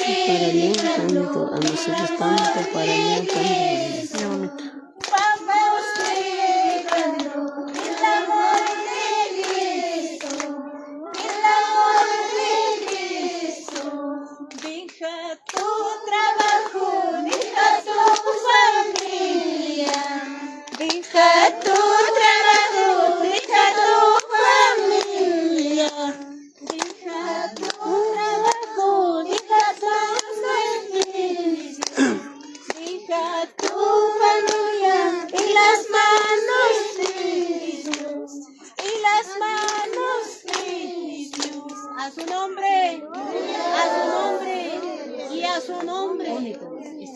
Para allá tanto, a nosotros tanto, para allá tanto. Ya, mamita. Vamos predicando el amor de Cristo, el amor de Cristo. Deja tu trabajo, deja tu familia, deja tu trabajo, deja tu familia, deja tu trabajo, deja tu servicio. Deja tu familia en las manos de Dios, en las manos de Dios. A su nombre, a su nombre y a su nombre.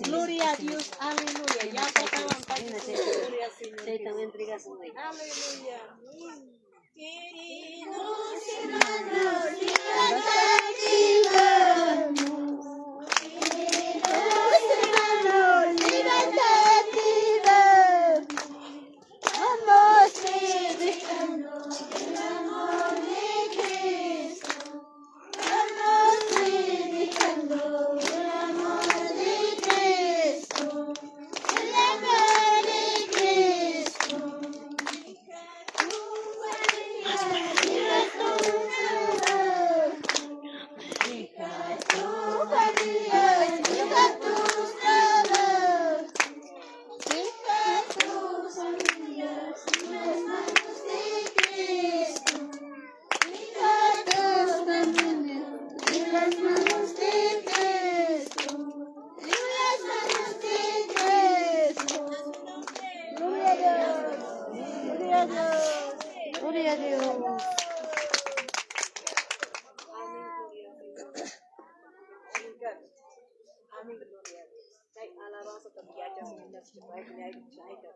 Gloria a Dios, aleluya. Ya pasaban gloria al Señor. Chaytam entregasun. Aleluya. Queridos hermanos, levantad y vamos. Queridos hermanos, levantad y vamos. Vamos predicando el amor de Cristo. Vamos predicando el amor de Cristo. El amor de Cristo. Deja tu familia, deja tu trabajo. Deja tu familia, deja tus trabajos. Deja tus familias en las manos de Cristo. Deja tus familias en las manos de Cristo. En las manos de Cristo. Gloria a Dios. Gloria a Dios. Gloria a Dios. Amén, gloria a Dios. Amén, gloria a Dios. Chay alabanza también chayta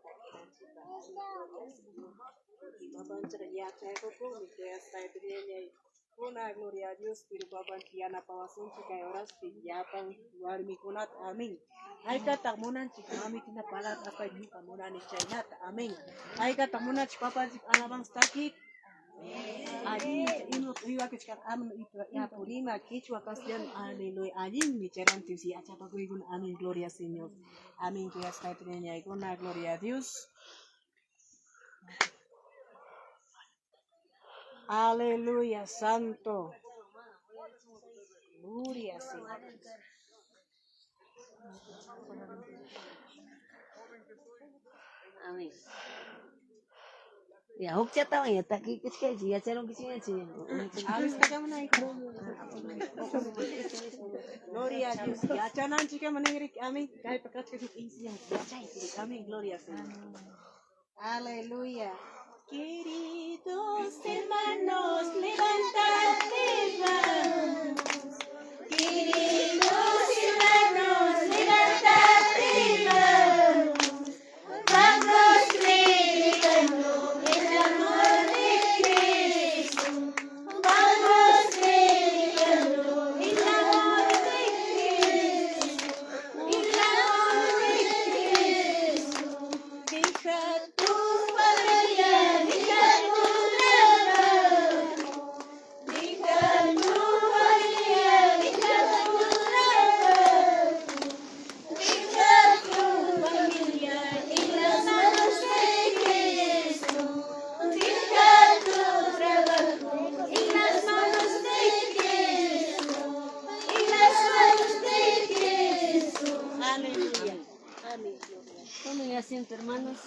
Kuna gloria a Dios, pero papanchik yanapawasunchik kay horaspi llapan warmikunata, amén. Haykataq munanchik mamitina palabra apay ñuqa munani chaynata, amén. Haykataq munanchik papanchik alabanza taki. Allinmi ima uywakuchkan amén Apunima quichua castellano aleluya allinmi chayranchik yachapakuykuna amén gloria Señor. Amén kuyasqayta ñañaykuna gloria a Dios. Aleluya santo. Gloria Señor. Amén. Ya, hukchatawan ya takiykuchkaychik, yacharunkichikñachu. Gloria a Dios. Yachananchik ninriki amén. Kaypa kachka enseñanza yachaychik amén gloria Señor. Aleluya. Queridos hermanos, levantad vamos. Queridos hermanos, levantad vamos. Vamos predicando el amor de Cristo. Vamos predicando el amor de Cristo. El amor de Cristo. Deja tu familia, deja tu trabajo. Deja tu familia, deja tu trabajo. Deja tu familia en las manos de Cristo. Deja tu trabajo en las manos de Cristo. En las manos de Cristo. Aleluya. Amén. Tomen asiento, hermanos.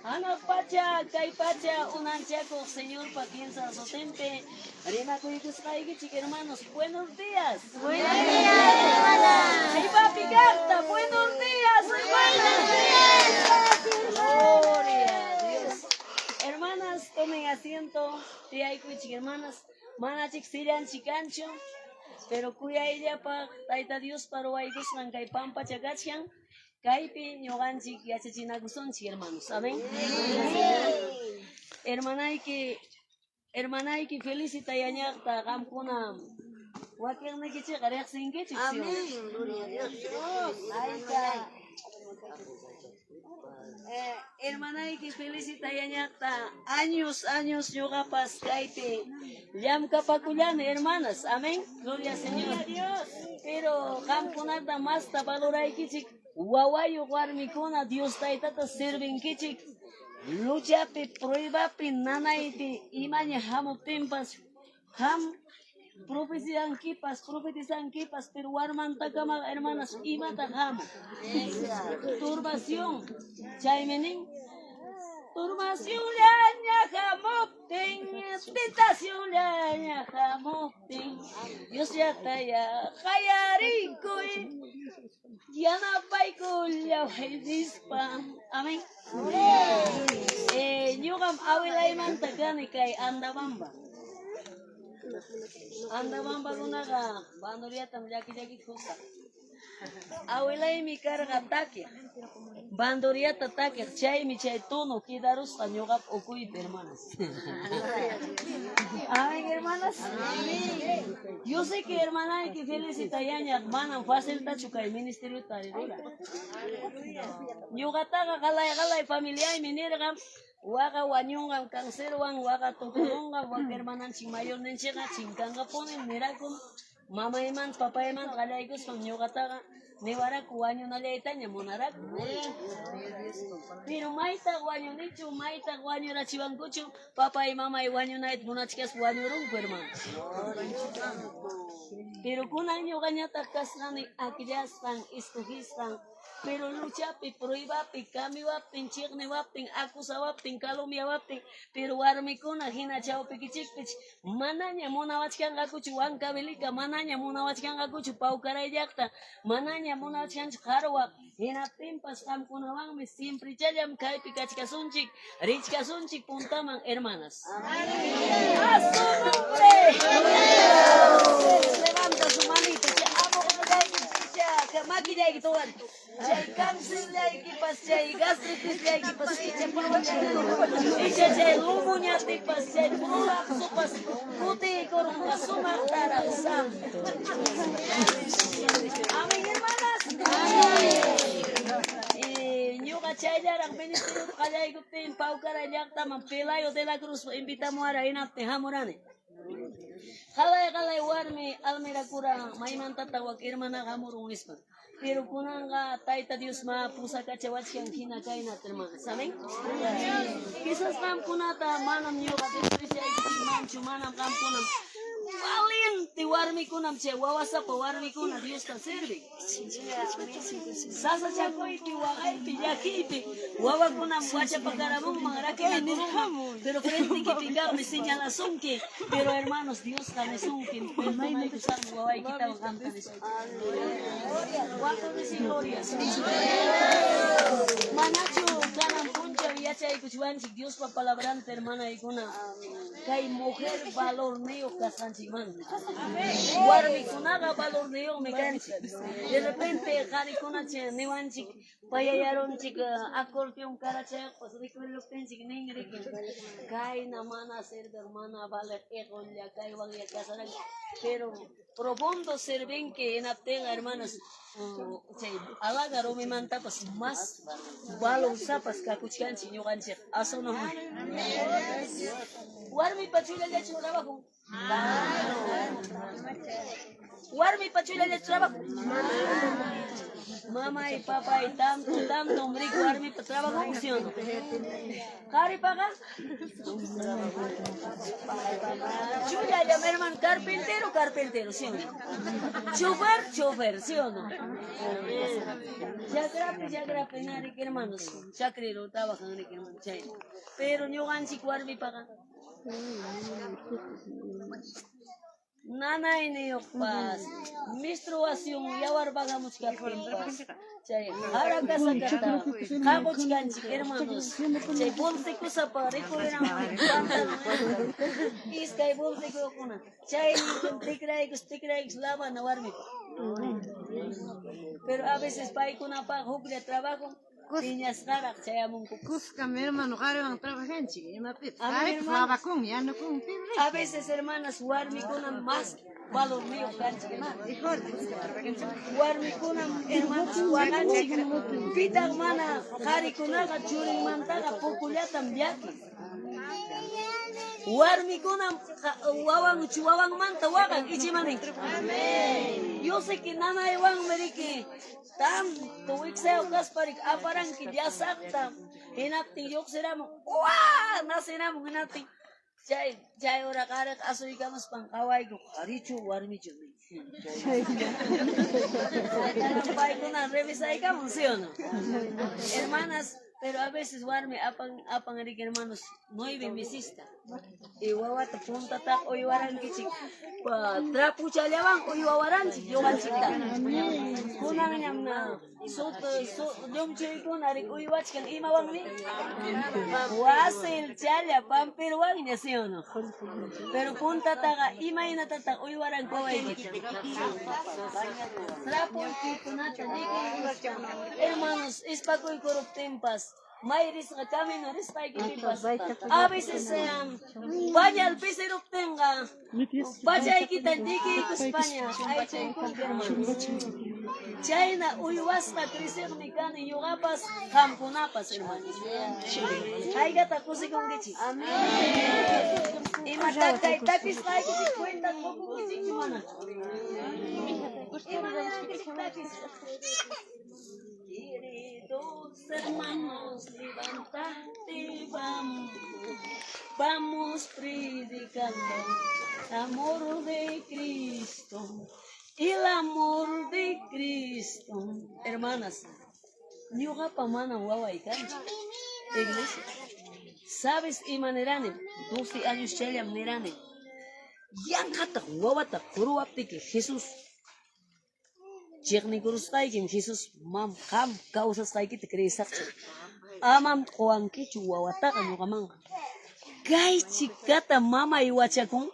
Hanaq pacha, kay pacha, unanchakuq Señorpa kinsa sutinpi rimakuykusqaykichik, hermanos. Buenos días. Buenos días, hermanas. Papi carta. Buenos días, hermanas. Gloria a Dios. Hermanas, tomen asiento. Tiyaykuchik, hermanas. Manachik sillanchik kanchu. Pero kuyayllapaq Tayta Diospa ruwaykusqan kay pampacha kachkan. Kaypi ñuqanchik yachachinakusunchik, hermanos. Amén. Hermanayki, hermanayki Felicita yañaqta qamkuna wakiqnikichikqa riqsinkichik, ¿sí o no? Amén. Gloria a Dios. Ayta. Hermanayki Felicita Yañaqta años, años ñuqapas kaypi llamkapakullani, hermanas. Amén. Gloria al Señor. Pero qamkunata masta valoraykichik, wawayuq warmikuna Dios Taytata servinkichik, luchapi, pruebapi, nanaypi imaña hamuptinpas, qam profetizankipas, profetizankipas, pero warmantakama, hermanas, imataq hamun? Turbación. Chaymi nin, turbacionllaña hamuptin, tentacionllaña hamuptin, Diosllataya qayariykuy, yanapaykullaway nispa. Amén. Ñuqam awilaymanta kani kay Andabamba. Andabamba runaqa bandurriatam llaki llakita husaq. Awilaymi karqa takiq, bandurriata takiq, chaymi chay tono quedarusqa ñuqapa ukuypi, hermanas. Amén, hermanas. Yo sé que hermanayki Felicita Yañaq manam faciltachu kay ministeriota rura. Ñuqataqa qalay qalay familiaymi nirqam, waqa wañunqam cancerwan, waqa tukurunqam, wak hermananchik mayorninchikqa chinkanqapunim nirakum. Mamaymanta papaymanta qallaykuspan ñuqataqa niwaraku wañunallaytaña munaraku. Pero maytaq wañunichu, maytaq wañurachiwankuchu, papay mamay wañunayta munachkaspa wañurunku, hermanos. Pero kunan ñuqañataq kasqani akllasqan, escogisqan, pero luchapi, pruebapi, kamiwaptin, chiqniwaptin, acusawaptin, calumniawaptin, pero warmikuna hina chawpikichikpich manaña munawachkanqakuchu Huancavelica, manaña munawachkanqakuchu Paucaray llaqta, manaña munawachkanchu Qarwa, hinaptinpas qamkunawanmi siempre challam kaypi kachkasunchik, richkasunchik puntaman, hermanas. ¡A su nombre! Levanta su manito, chay abuqullayki, makillayki tuwan. Chay cancerllaykipas, chay gastritis-llaykipas, icha icha chay lumuñatipas, chay prolapsopas kutiykurunqa sumaqtaraq santo. Amén, hermanas. Ñuqa chayllaraq ministeriota qallaykuptin Paucaray llaqtaman Pelayo de la Cruz invitamuwara, hinaptin hamurani. Qalay qalay warmi almirakura maymantataq wak hermanaqa hamurun nispa. Pero kunanqa Tayta Dios ma pusakachawachkan hina kaynata, hermanas. Amén. Quizás qamkunata manam ñuqa despreciaykichikmanchu, manam qamkunam valiente warmikunam chay wawasapa warmikuna Diosta sirven. Sasachakuypi, waqaypi, llakiypi wawakunam wachapakaramunman, rakinakurunman, pero frente kaqmi señalasunki, pero hermanos, Diosqa nisunki, perdonaykusaqmi wawaykitawan qamta nisunki. ¿Cuántos dicen gloria? Manachu kanan punchaw yachaykuchwanchik Diospa palabranta, hermanaykuna, kay mujer valorniyuq kasqanchikmanta. Warmikunaqa valorniyuqmi kanchik. De repente qarikuna niwanchik payayarunchik acordeón karachayuqpas rikuriruptinchik ninriki kayna mana serviq, mana valeq iqulla kaywan ya casaranki, pero profundo servinki hinaptinqa, hermanas, chay alaga rumimantapas más valorsapas kakuchkanchik ñuqanchik asuno. Warmipa chullallachu trabajo? Warmipa chullallachu trabajo? Mamay, papay, tanto, tanto, rico warmipa trabajo, ¿sí o no? Qaripaqa? Chullalla, hermano, carpintero, carpintero, ¿sí o no? Chofer, chofer, ¿sí o no? Chakrapi, chakrapi, narik, hermanos, chakrero trabajan, hermano, chay. Pero ñuqanchik warmipaqa nanayniyuqpas, menstruación yawar bagamuchkaptinpas, chay harakasakata qaquchkanchik, hermanos, chay bolsikusapa rikuriran iskay bolsikuna, chay tikraykus tikraykus lavana warmipa. Pero a veces paykunapaq huklla trabajo. Piñasqaraq chayamunku. Kuskam hermano qariwan trabajanchik imapitaq. A ver, Qaripas hermanos. lavakun, yanukun, pim A veces, hermanas, warmikunam más valorniyuq kanchik, hermano. Mejor kuska trabajanchik. Warmikunam, hermanos, waqanchik. Pitaq mana qarikunaqa churinmantaqa pocollatam llakin. Warmikunam wawan wawanmanta waqan, ichimaninki. Yo sé que nanaywanmi riki tanto wiksayuq kaspa riki aparanki llasaqta, hinaptin lluqsiramun, ¡uwa! Naciramun, hinaptin chay chay hora qariqa asuykamuspan qawayku, qarichu warmichu nin. Paykuna revisaykamun, ¿sí o no? Hermanas, pero a veces warmi apan apan riki, hermanos, 9 mesista. Y wawata puntataqa uywarankichik, trapuchallawan uywawaranchik ñuqanchikta. Kunanñam na sut su llumchuykuna riki uywachkan imawanmi? Wasil challa pampirwanña, ¿sí o no? Pero puntataqa imaynatataq uywaranku wawaykichik? Trapuykikunata hermanos, ispakuykuruptinpas may risqa camino risqaykipipas a veces pañal pisiruptinqa pachaykita llikiykuspaña aychaykunki, hermanos. Chayna uywasqa creciqmi kani ñuqapas, qamkunapas, hermanos. Haykata kusikunkichik? Imata kay takisqaykichik cuenta qukunkichikchu mana? Imanankichik takis? Queridos hermanos, levántate, vamos, vamos predicando amor de Cristo, el amor de Cristo. Hermanas, ñuqapa manam waway kanchu. Iglesia. ¿Sabes ima nirani? 12 años challam nirani. Yanqataq wawata quruwaptiki Jesús chiqnikurusqaykim, Jesús mam qam kawsasqaykita creesaqchu. Amam quwankichu wawataqa ñuqamanqa. Kay chikata mamay wachakun.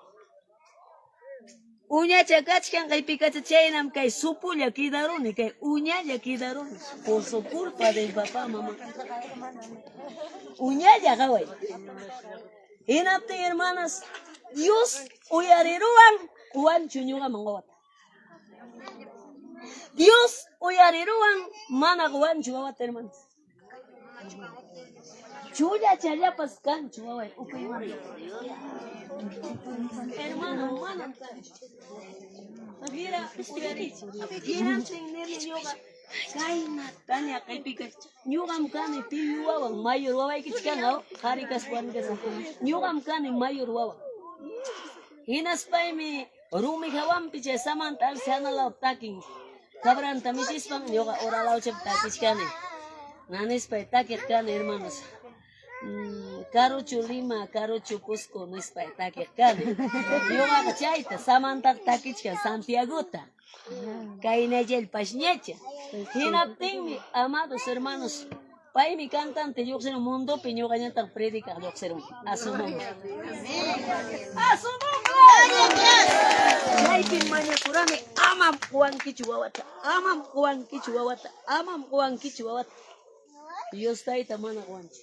Uñacha kachkan qipikacha, chaynam kay supulla quedaruni, kay uñalla quedaruni por su culpa del papá, mamá. Uñalla qaway. Hinaptin, hermanas, Dios uyariruwan, quwanchu ñuqaman wawata. Dios uyariruwan, mana quwanchu wawata, hermanas. Chullachallapas kanchu waway ukuymanta. Hermano, manam kanchu. Mira, uyarichi. Hinaptin nini ñuqa kaynataña qipika. Ñuqam kani tiyu wawan, mayor wawaykichik kan, aw? Qhari kaspa warmi kaspa. Ñuqam kani mayor wawan. Hinaspaymi rumi hawanpi chay samanta alsi hanalaw takin. Cabranta michispan ñuqa uralawchapi takichkani. Nanispay takiq kani, hermanos. Karuchu Lima, karuchu Cusco nispay takiq kani. Ñuqaqa chayta samantaqa takichkan Santiagota. Kaynachal pasñacha. Hinaptinmi, amados hermanos, paymi cantante lluqsirun mundopi, ñuqañataq predicaq lluqsirun. A su nombre. A su nombre. Chaypim mañakurani, amam quwankichu wawata, amam quwankichu wawata, amam quwankichu wawata. Dios tayta mana quwanchu.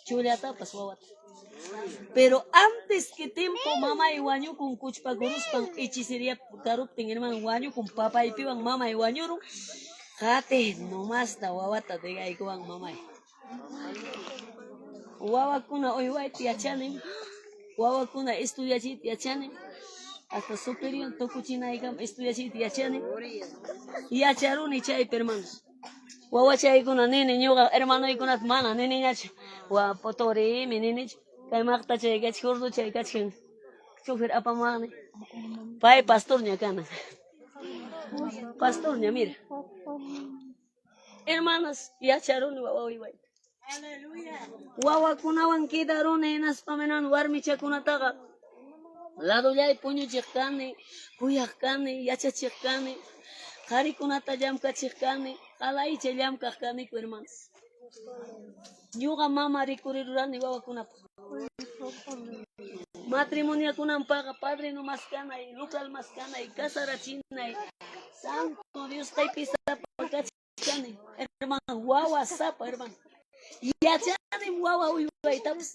Chullatapas wawata. Pero antes que tiempo mamay wañukun kuchpakuruspan hechicería karuptin, hermano, wañukun papaypiwan mamay wañurun. Qati nomasta wawata degaykuwan mamay. Wawakuna uywayta yachanim. Wawakuna estudiachiyta yachanim. Hasta superior tukuchinaykama estudiachiyta yachanim. Yacharuni chaypi, hermanos. Wawachaykuna nini ñuqa hermanoykunata mana niniñachu. Wapo turimi ninichu. Kay maqtachay kachkan, jurduchay kachkan. Chofer apamaqni. Pay pastorña kana. Pastorña, mira. Hermanas, yacharuni wawa uywayta. Wawakunawan quedaruni hinaspa minan warmichakunataqa ladollay puñuchiq kani, kuyaq kani, yachachiq kani, qharikunata llamkachiq kani, qalaycha llamkaq kaniku, hermanos. Ñuqa mama rikurirurani wawakunapaq. Matrimoniakunanpaqa padrino maskanay, local maskanay, casarachinay. Santo Dios kaypi sapa. Kani, hermano, wawa sapa, hermano. Yachanim wawa uywaytapas.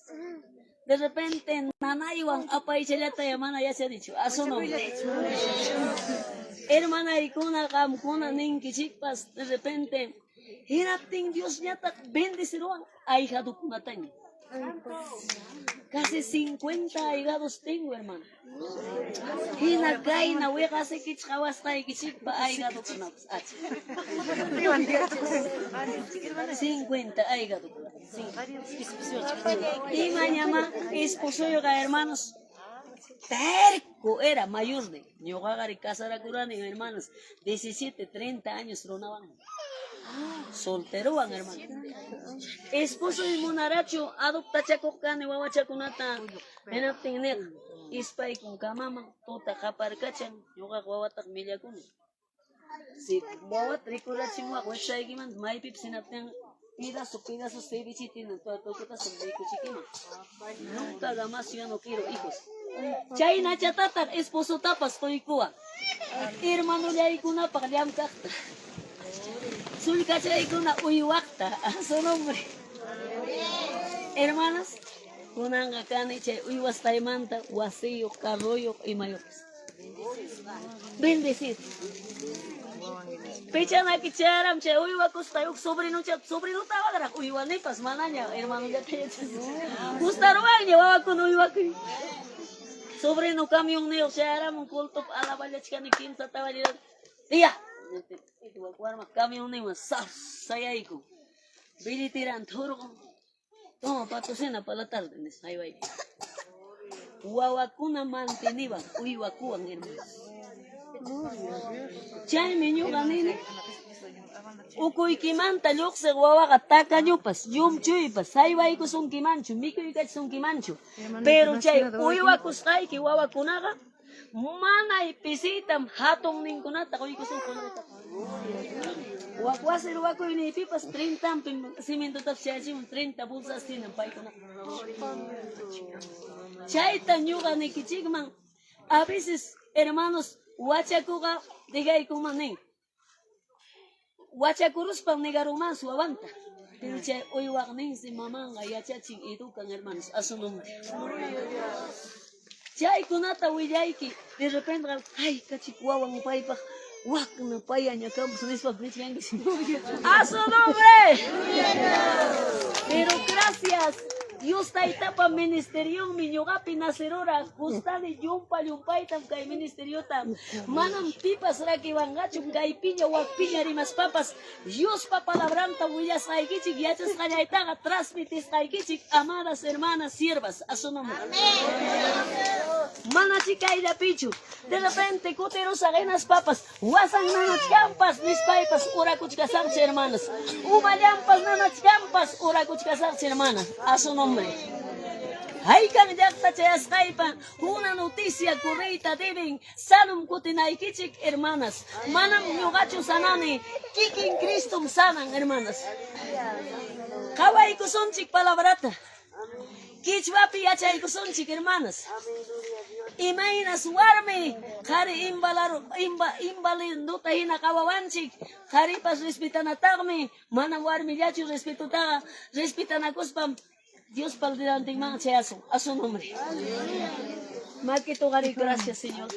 De repente nanaywan apaychallata mana yachanichu. A su nombre. Hermanaykuna qamkuna ninkichikpas de repente hinaptin Diosñataq bendeciruwan ahijadukunataña. Casi 50 ahijados tengo, hermano. Hina kayna wiqasikichik qawasqaykichikpa ahijadukunapas achka. 50 ahigadukuna. Imañamá esposoyqa, hermanos, terco era mayor de. Ñuqaqari casarakurani, hermanos, 17, 30 años runawan. Solterowan, hermano. Esposoy munarachu adoptachakuq kani wawachakunata. Hinaptin niq ispaykun kamaman tuta qaparkachan ñuqaqa wawataq millakuni. Si wawata rikurachimuwaq wichsaykimanta maypipas hinaptin pedazo pedazo cevichita hina tukutasan mikuchikiman. Nunca más yo no quiero hijos. Chaynachatataq esposotapas quykuwan. Hermanollaykunapaq llamk'aqta. Sullkachaykuna uywaqta. A su nombre. Hermanas, kunanqa kani chay uywasqaymanta wasiyuq, carroyuq, imayuqpas. Bendecido. Pichanaki chayaram chay uywakusqay huk sobrinucha sobrinutawanraq uywanipas manaña hermanollata yachas. Gustaruwanña wawakuna uywakuy. Sobrino camionniyuq chayaramun cultup alaballachkani kimsa tawalliraq. Tía, warma camionninwan sas sayaykun. Billetiran thurqun. Toma pa tu cena para la tarde, nispa haywayki. Wawakuna manteniwan uywakuwan, hermanos. Chaymi ñuqa nini ukuykimanta lluqsiq wawaqa takañupas, llumchuypas, haywaykusunkimanchu, mikuykachisunkimanchu. Pero chay uywakusqayki wawakunaqa manay pisiytam hatunninkunata quykusun qullqitaqa. Wak wasi ruwakuyniypipas 30 cimientotapas chayachimun 30 bolsas tienen paykunaqa. Chayta ñuqa nikichikman a veces, hermanos, wachakuqa dejaykunman nin. Wachakuruspan negarunmansi wawanta. Pero chay uywaqninsi mamanqa yachachin educan, hermanos, a su nombre. Chaykunata willayki, de repente ay kachik wawan paypaq wakna payaña kampas nispa nichkankichik. A su nombre. Pero gracias Dios Taytapa ministerionmi ñuqapi nacerura gustani llumpa llumpaytam kay ministeriota. Manam pipas rakiwanqachu kaypiña wakpiña rimaspapas Diospa palabranta willasqaykichik yachasqallaytaqa transmitisqaykichik, amadas hermanas siervas, a su nombre. Mana chikayllapichu. De repente kutirusaq hinaspapas wasan nanachkanpas nispaypas orakuchkasaqchi, hermanas. Umallanpas nanachkanpas orakuchkasaqchi, hermana. A su nombre. Haykan llaqta chayasqaypa una noticia correyta deben sanum kutinaykichik, hermanas. Manam ñuqachu sanani, kikin Cristum sanan, hermanas. Qhawaykusunchik palabrata. Quichwapi yachaykusunchik, hermanas. Imaynas warmi qhari imbalaru imba invalinduta hina qawawanchik qharipas respetanataqmi mana warmillachu respetutaqa respetanakuspam Diospa delantenman chayasun. A su nombre. Makituqari, gracias, Señor.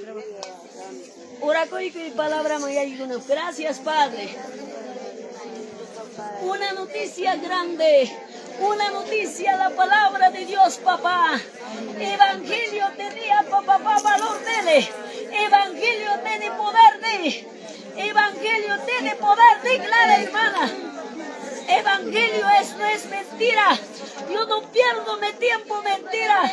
Orakuykuy palabraman yaykuna. Gracias, Padre. Una noticia grande. Una noticia, la palabra de Dios, papá. Evangelio tenía, papá, valor tiene. Evangelio tiene poder de. Evangelio tiene poder, declara, hermana. Evangelio es, no es mentira. Yo no pierdo mi tiempo mentira.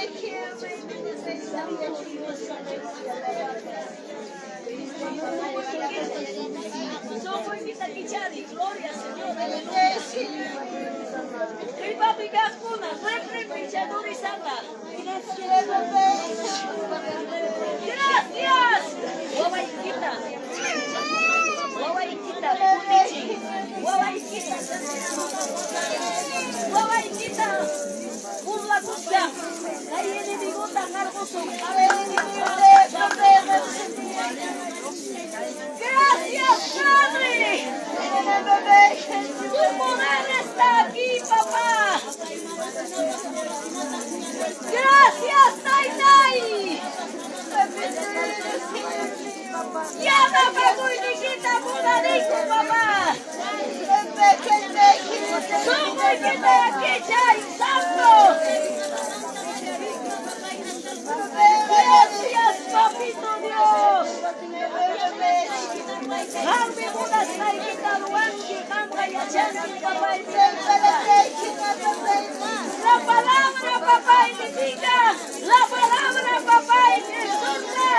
Gloria, Señor, aleluya. Kripapi kaqkuna, refri chadurisanga. Gracias. Wawaykita. Wawaykita kutichiy. Wawaykita. Wawaykita burlakusqa. Kay enemigota qarqusun. Gracias, Padre. Papá. La palabra, papá, edifica. La palabra, papá, exhorta.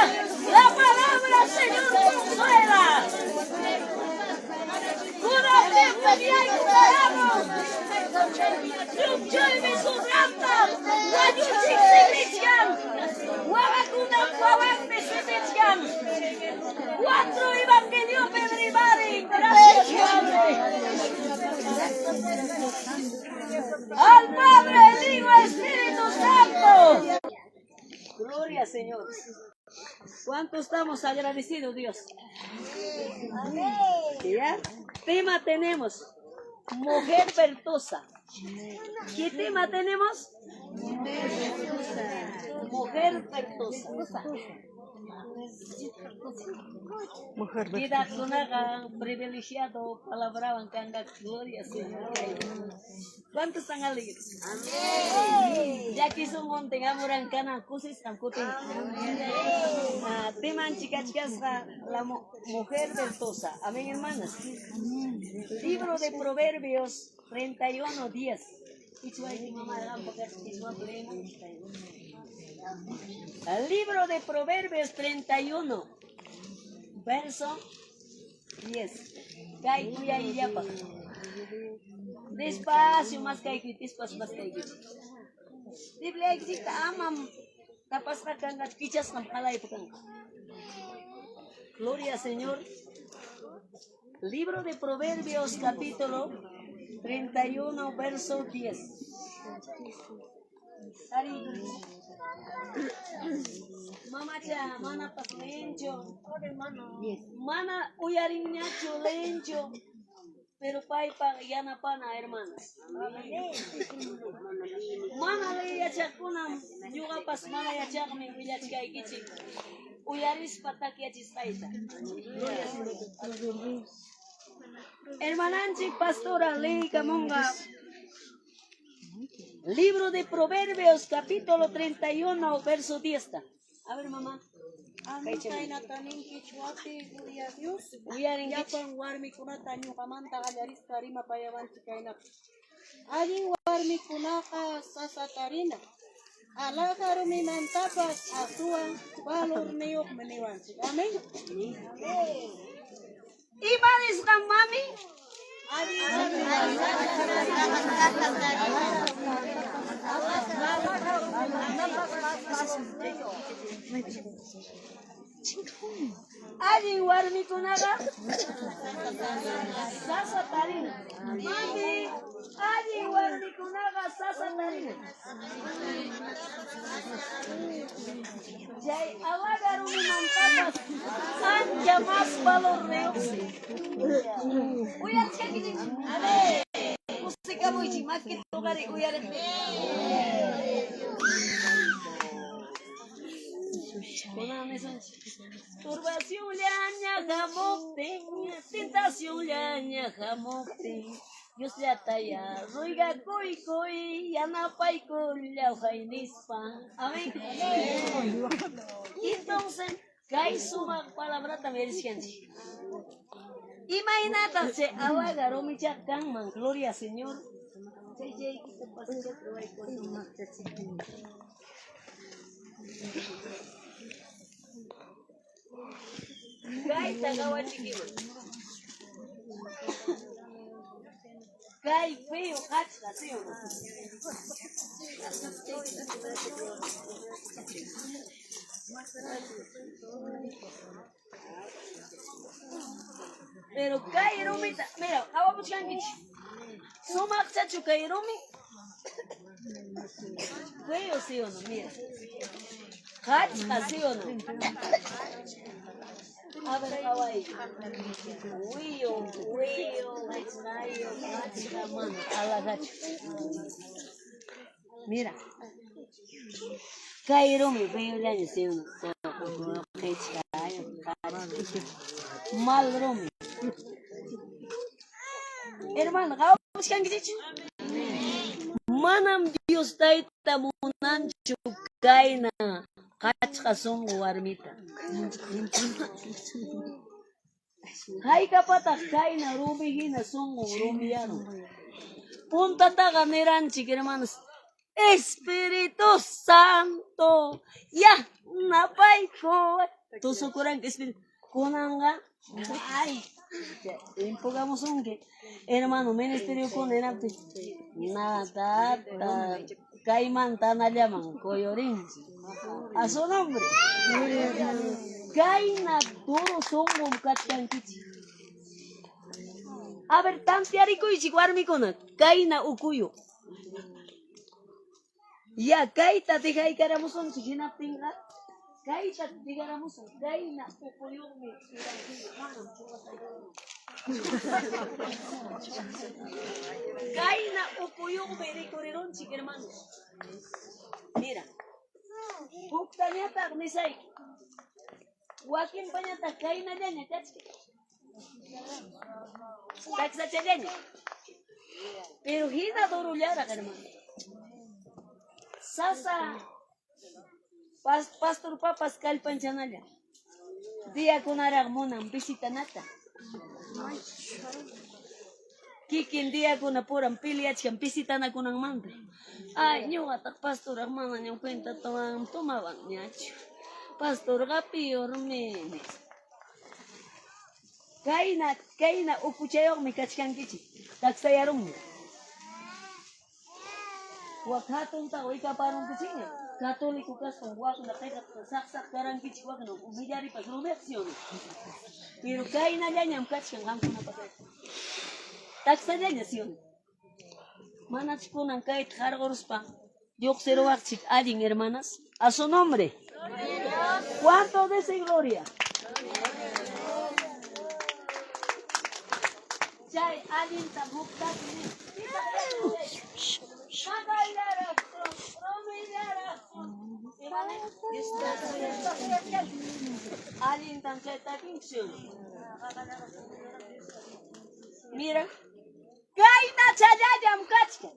La palabra, Señor, consuela. Kunapim Chukchuymi sudrata, wañuchik siqichkan, wawakunap wawanmi siqichkan. Cuatro evangeliopim rimarin, gracias Padre. Al Padre, el Hijo, Espíritu Santo. Gloria Señor. ¿Cuánto estamos agradecidos, Dios? ¿Ya? Tema tenemos. Mujer virtuosa. ¿Qué tema tenemos? Mujer virtuosa. Mujer Quedaqkunaqa privilegiado palabrawan kanqa, gloria Señor. ¿Cuántos están alegres? Llaki sunquntin hamuran kanan kusisqam kutin. Ah, temanchik kachkasqa la mujer virtuosa. Amén, hermanas. Libro de Proverbios 31, 10. Ichwayki mamá, qampa leemos. El libro de Proverbios 31, verso 10. Kay kuyayllapaq. Despacio más kayki, despacio más kayki. Bibliaykichikta amam tapasqa kanqa, kichasqam qalaypa kanqa. Gloria Señor. Libro de Proverbios capítulo 31, verso 10. Ari. Mamacha, manapas lencho. Mana uyarinñachu lencho. Pero paypa yanapana, hermanas. Mana yachaqkunam, ñuqapas mana yachaqmi willachkaykichik. Uyarispa takyachisqayta. Gloria Señor. Hermananchik pastora leeykamunqa. Libro de Proverbios, capítulo 31, verso 10. A ver, mamá. Amén, kaynata nin kichwapi, gloria a Dios. Uyarinkichik. Llapan warmikunata ñuqamanta qallarispa rimapayawanchik kaynapi. Allin warmikunaqa sasa tarina. Alhaja rumimantapas aswan valorniyuqmi niwanchik. Amén. Ima nisqan, mami? Allin Allin warmikunaqa sasa tarina. Mami, allin warmikunaqa sasa tarina. Chay alhaja rumimantapas ancha más valorniyuqsi. Uyarichkankichik. Kusikamuychik makita uqari uyariqni. Kunan nisunchik. Turbacionllaña hamuptin, tentacionllaña hamuptin, Diosllataya ruygakuykuy yanapaykullaway nispa. Amén. Entonces, kay sumaq palabrata yarishkanchik. Imaynataq chay alhaja rumichaq kanman, gloria Señor. Chay chaykita pasachata ruwaykusun. Kayta qawachikiman. Kay feo qachqa, ¿sí o no? Pero kay rumita, mira, qawamuchkankichik. Sumaqchachu kay rumi? Feo, ¿sí o no? Mira. Qachqa, ¿sí o no? A ver, qaway. Wiyo, wiyo, qachqayo, qachqa, mana, alhajachu. Mira. Kay rumi feollaña, ¿sí o no? Qhichqayo, qachqa. Mal rumi. Hermano, qawamuchkankichikchu? Manam Dios tayta munanchu kayna qachqa sunqu warmita. Haykapataq kayna rumi hina sunqun rumiyarun? Puntataqa niranchik, hermanos, Espíritu Santo yanapaykuway. Tusukuranki Espíritu. Kunanqa ay empujamusunki hermano ministeriokuna hinaptin nadata kaymanta anallaman kuyurinchik. A su nombre. Kayna duro sunqum kachkankichik. A ver, tantearikuychik warmikuna, kayna ukuyu. Ya, kayta dejaykaramusunchik hinaptinqa, kayta dejaramusun, kayna ukuyuqmi manam. Kayna ukuyuqmi rikurirunchik, hermanos. Mira, huktañataq nisayki. Wakinpañataq kaynallaña kachkan. Taksachallaña. Pero hina durullaraq, hermano. Sasa pastor papas kallpanchanalla. Diakunaraq munan visitanata. Kikin diakuna puram peleachkan visitanakunanmanta. Ay, ñuqataq pastoraq manañam cuenta tomawanñachu. Pastorqa piormi. Kayna, kayna ukuchayuqmi kachkankichik. Taksayarunmi. Wak hatuntaqa wikaparunkichikña. Católico kaspan wakna qiqata saqsaq karankichik wakna millaripas rumiq, ¿sí o no? Pero kaynallañam kachkan qamkunapa. Taksallaña, ¿sí o no? Manachu kunan kayta qarquruspa lluqsiruwaqchik allin, hermanas? A su nombre. ¿Cuánto dice gloria? Chay allinta huk taki. Qaqallaraqchu, rumillaraqchu. Allintam chay takinchik, ¿sí o no? Mira, kayna challallam kachkan.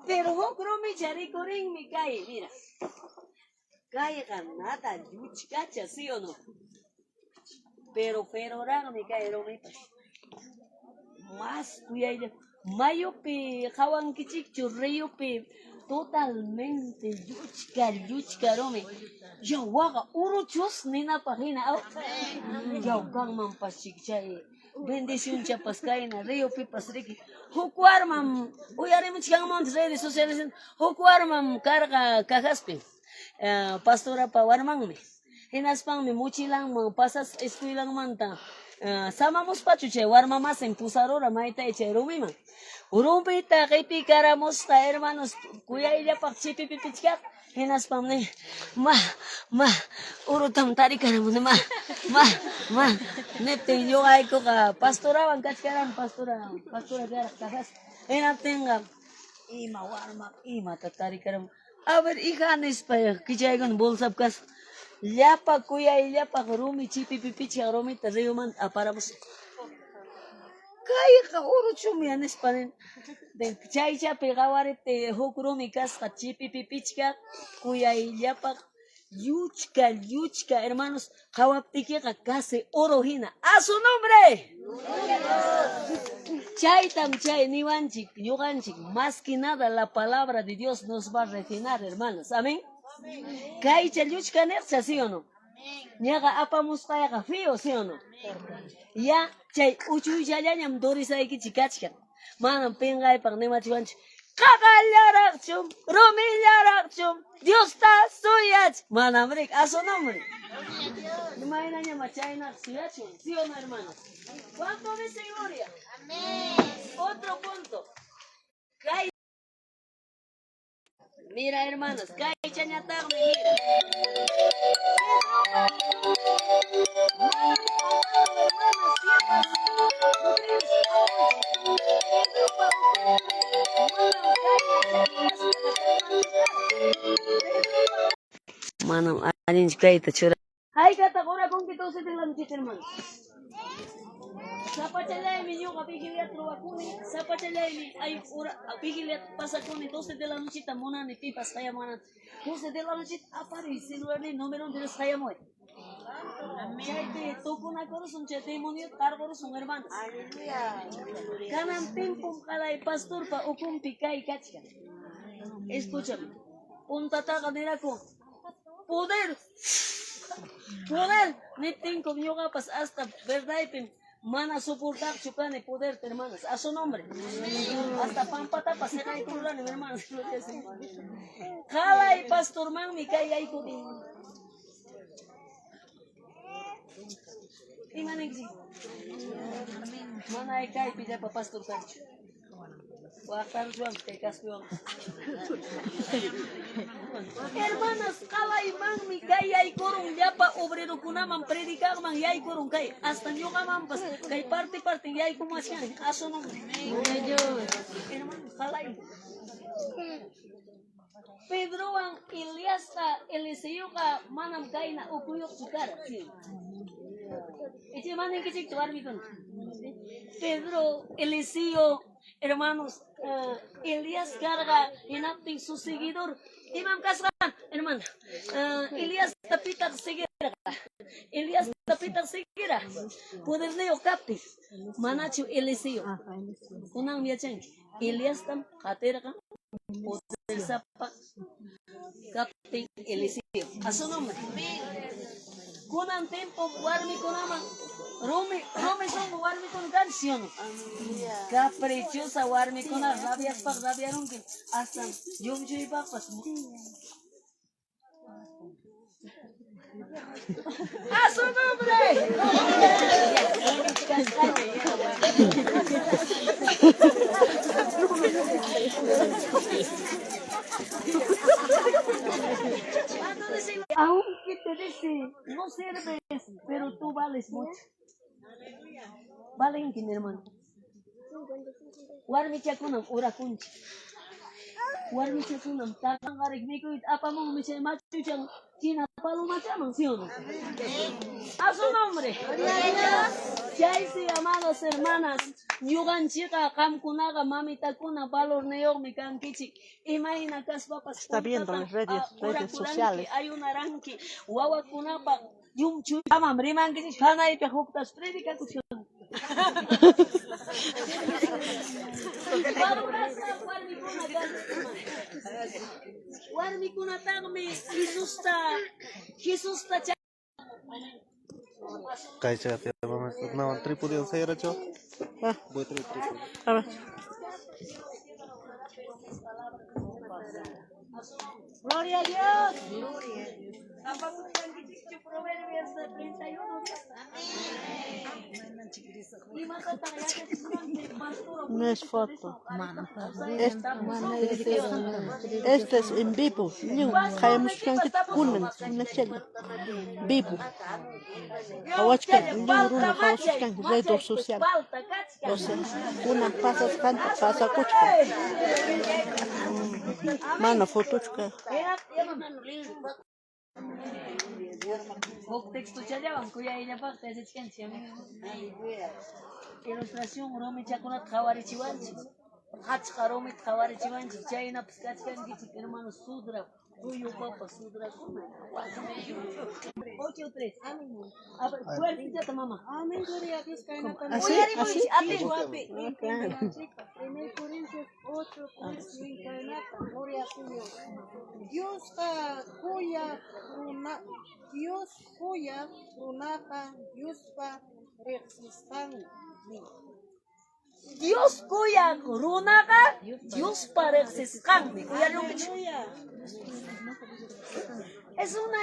Pero huk rumicha rikurinmi kay, mira. Kayqa nada lluchkacha, ¿sí o no? Pero feroraqmi kay rumipas. Más kuyaylla. Mayupi qawankichikchu ríopi totalmente lluchka lluchka rumi. Yaw, waqa uruchus ninapaq hina aw. Yaw, kanmanpas chik chay bendicionchapas kayna ríopipas riki. Huk warmam uyarimuchkanmanta redes sociales, huk warmam karqa Cajaspi. Pastorapa warmanmi. Hinaspanmi mochilanman pasas escuelanmanta samamuspachu chay warma masin pusarura mayta chay rumiman. Rumita qipikaramusqa, hermanos, kuyayllapaq chipipipichkaq. Hinaspam ni ma ma urutam tarikaramuni ma ma ma niptin ñuqaykuqa pastorawan kachkaran, pastora pastora karaq Cajas. Hinaptinqa ima warma imata tarikaramun. A ver, hija, nispa kichaykuni bolsapi kasqa. Llapa kuyayllapaq rumi chipipipichkaq rumita ríomanta aparamusqa. Kayqa uruchumi nispa nin. Chaychapi qawariptiy huk rumi kasqa chipipipichkaq kuyayllapaq lluchka lluchka, hermanos, qawaptikiqa casi oro hina. A su nombre. Chaytam chay niwanchik ñuqanchik, más que nada la palabra de Dios nos va a refinar, hermanos. Amén. Kaycha lluchka niqcha, ¿sí o no? Ñaqa apamusqayqa feo, ¿sí o no? Ya chay uchuychallañam durisaykichik kachkan. Manam pinqaypaq nimachiwanchik. Qaqallaraqchu, rumillaraqchu, Diosta suyach. Manam rik, a su nombre. Imaynañama chaynaqa suyachun, ¿sí o no, hermanos? ¿Cuánto dice gloria? Amén. Otro punto. Kay. Mira, hermanos, kaychañataqmi, mira. Hermanas, siervas, mujeres, Pedropa manam manam allinchu kayta chura. Haykataq orakunki tusi tilanchik, hermano? Sapachallaymi ñuqa vigiliar. Vigiliata ruwakuni, sapachallaymi ay hora vigiliata pasakuni 12 de la nochita munani pipas qayamuwananta. 12 de la nochita apariy celularniy número Dios qayamuway. Chaypi tukunakurusun, chay demoniota qarqurusun, hermanas. Kanan tiempom qalay pastorpa ukunpi kay kachkan. Escúchame. Puntataqa niraku poder, poder niptinkum ñuqapas hasta verdaypim mana soportaqchu kani poderta, hermanas. A su nombre. Hasta pampatapas seqaykururani, hermanas. Gloria al Señor. Qalay pastormanmi kay yaykuni. Ima ninkichik? Mana kaypi llapa pastor kanchu. Waqtaruchwanpas kay kaspiwanpas. Hermanas, qalaymanmi kay yaykurun llapa obrerokunaman predicaqman yaykurun kay hasta ñuqamanpas kay parte parte yaykumachkan. A su nombre. Hermanos, qalay. Pedrowan Eliasqa Eliseoqa manam kayna ukuyuqchu kara. Ichi ima ninkichikchu warmikuna? Pedro, Eliseo, hermanos, Elías karqa hinaptin su seguidor imam kasqan, hermana? Eliasta pitaq seguirqa? Eliasta pitaq seguira? Poderniyuq kaptin, manachu Eliseo? Kunanmi yachanki. Eliastam qatirqa podersapa kaptin Eliseo. A su nombre. Kunan tiempo warmikunaman rumi rumi sunqu warmikuna kan, ¿sí o no? Caprichosa warmikuna rabiaspaq rabiarunki hasta llumchuypaqpas. ¡A su nombre! Aunque te dice, no sirves, pero tú vales mucho. Valenki, mi hermano. Warmichakunam orakunchik. Warmichakunam taqanqarik mikuyta apamunmi chay machuchan china palomachaman, ¿sí o no? A su nombre. Chaysi, amadas hermanas, ñuqanchikqa qamkunaqa mamitakuna valorniyuqmi kankichik. Imayna kaspapas Está viendo las redes sociales. Ayunaranki wawakunapaq llumchuyamam rimankichik hanaypi huktas predicakuchkan. Valorasqa warmikuna kanchik. Warmikunataqmi Jesusta Kaychata nawan trípode sayaracho. Ah, Voy a traer trípode. a ver. Gloria a Dios. Apamusqankichikchu Proverbios 31 10. Imatataq yachachisqanchik pastora? No es foto. Este es en vivo. Lliw qayamushkankichik kunan hinachalla. Vivo. Qhawachkan lliw runa qhawashkanki redes social. O sea, kunan pasasqanta pasakuchkan. Mana fotochu kay. Huk textochallawan kuyayllapaqta yachachkanchik. Ilustración rumichakunata qhawarichiwanchik. Qachqa rumita qhawarichiwanchik. Chaynapas kachkankichik, hermano, sudra quyu papa sudrakuna. 8:3. A ver, fuertita mamá. Amén, gloria a Dios. Kaynata Así, así. Uyarimunchik, atin. Claro. 1 Corintios 8, 3, kaynata, gloria al Señor. Diosqa kuyaq runa, Dios kuyaq runaqa Diospa riqsisqanmi. Dios kuyaq runaqa Diospa riqsisqanmi. Uyarinkichik. Es una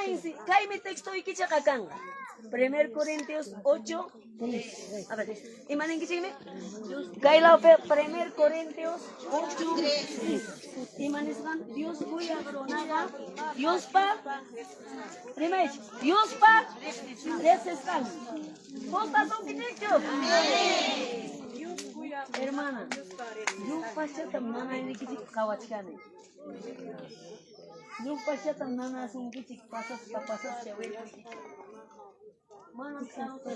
kaymi textoykichikqa kanqa. 1 Corintios 8. A ver, ima ninkichikmi? Kay lawpi 1 Corintios 8. Ima nisqan? Dios kuyaq runaqa Diospa rimaychik. Diospa riqsisqanmi. Gustasunkichikchu? Hermana, llupashatam nanaynikichik qhawachkani. Llupashatam nanasunkichik pasaspa pasascha wirpuykichik. Manam sanuta.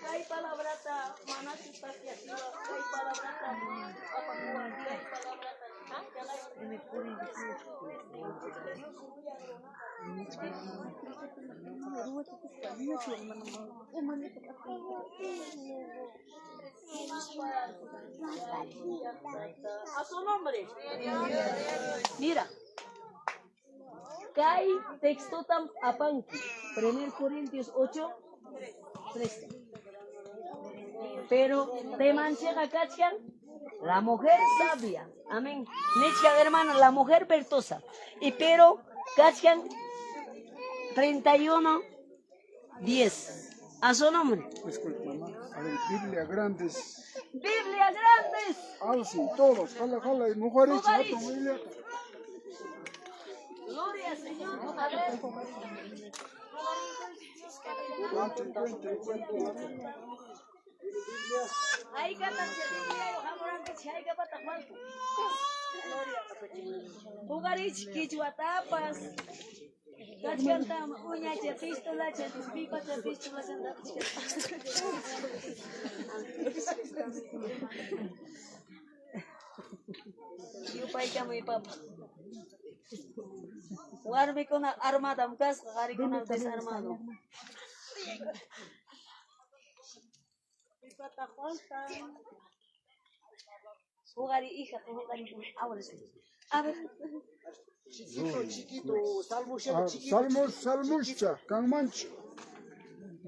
Kay palabrata manachu takyasiwaq, kay palabrata apakuwaq, kay palabrata A su nombre. Mira. Kay textotam apanki. 1 Corintios 8, 3. Pero temanchikqa kachkan la mujer sabia. Amén. Nichkan hermana, la mujer virtuosa. Y pero kachkan 31, 10. A su nombre. Disculpe, mamá. A ver, Biblia grandes. Biblia grandes. Alcen todos. Jala, jala. Y mujeres, Mujeres. hatun Biblia. Gloria al Señor. A ver. Cuenten, cuenten, cuenten. Haykataq chay Bibliayuq hamurankichik, haykapataq faltan? Huqarichik qichwatapas. Kachkantam uñacha pistolacha, pipacha pistolacha. Yupaykamuy papa. Warmikuna armadam kasqa, qarikuna desarmado. Pipataq faltan? Huqari hija, huqari. Ahora sí. A ver. Chiquito, chiquito, salmusha, Ah, chiquito. Salmos, salmuscha, kanmanchu.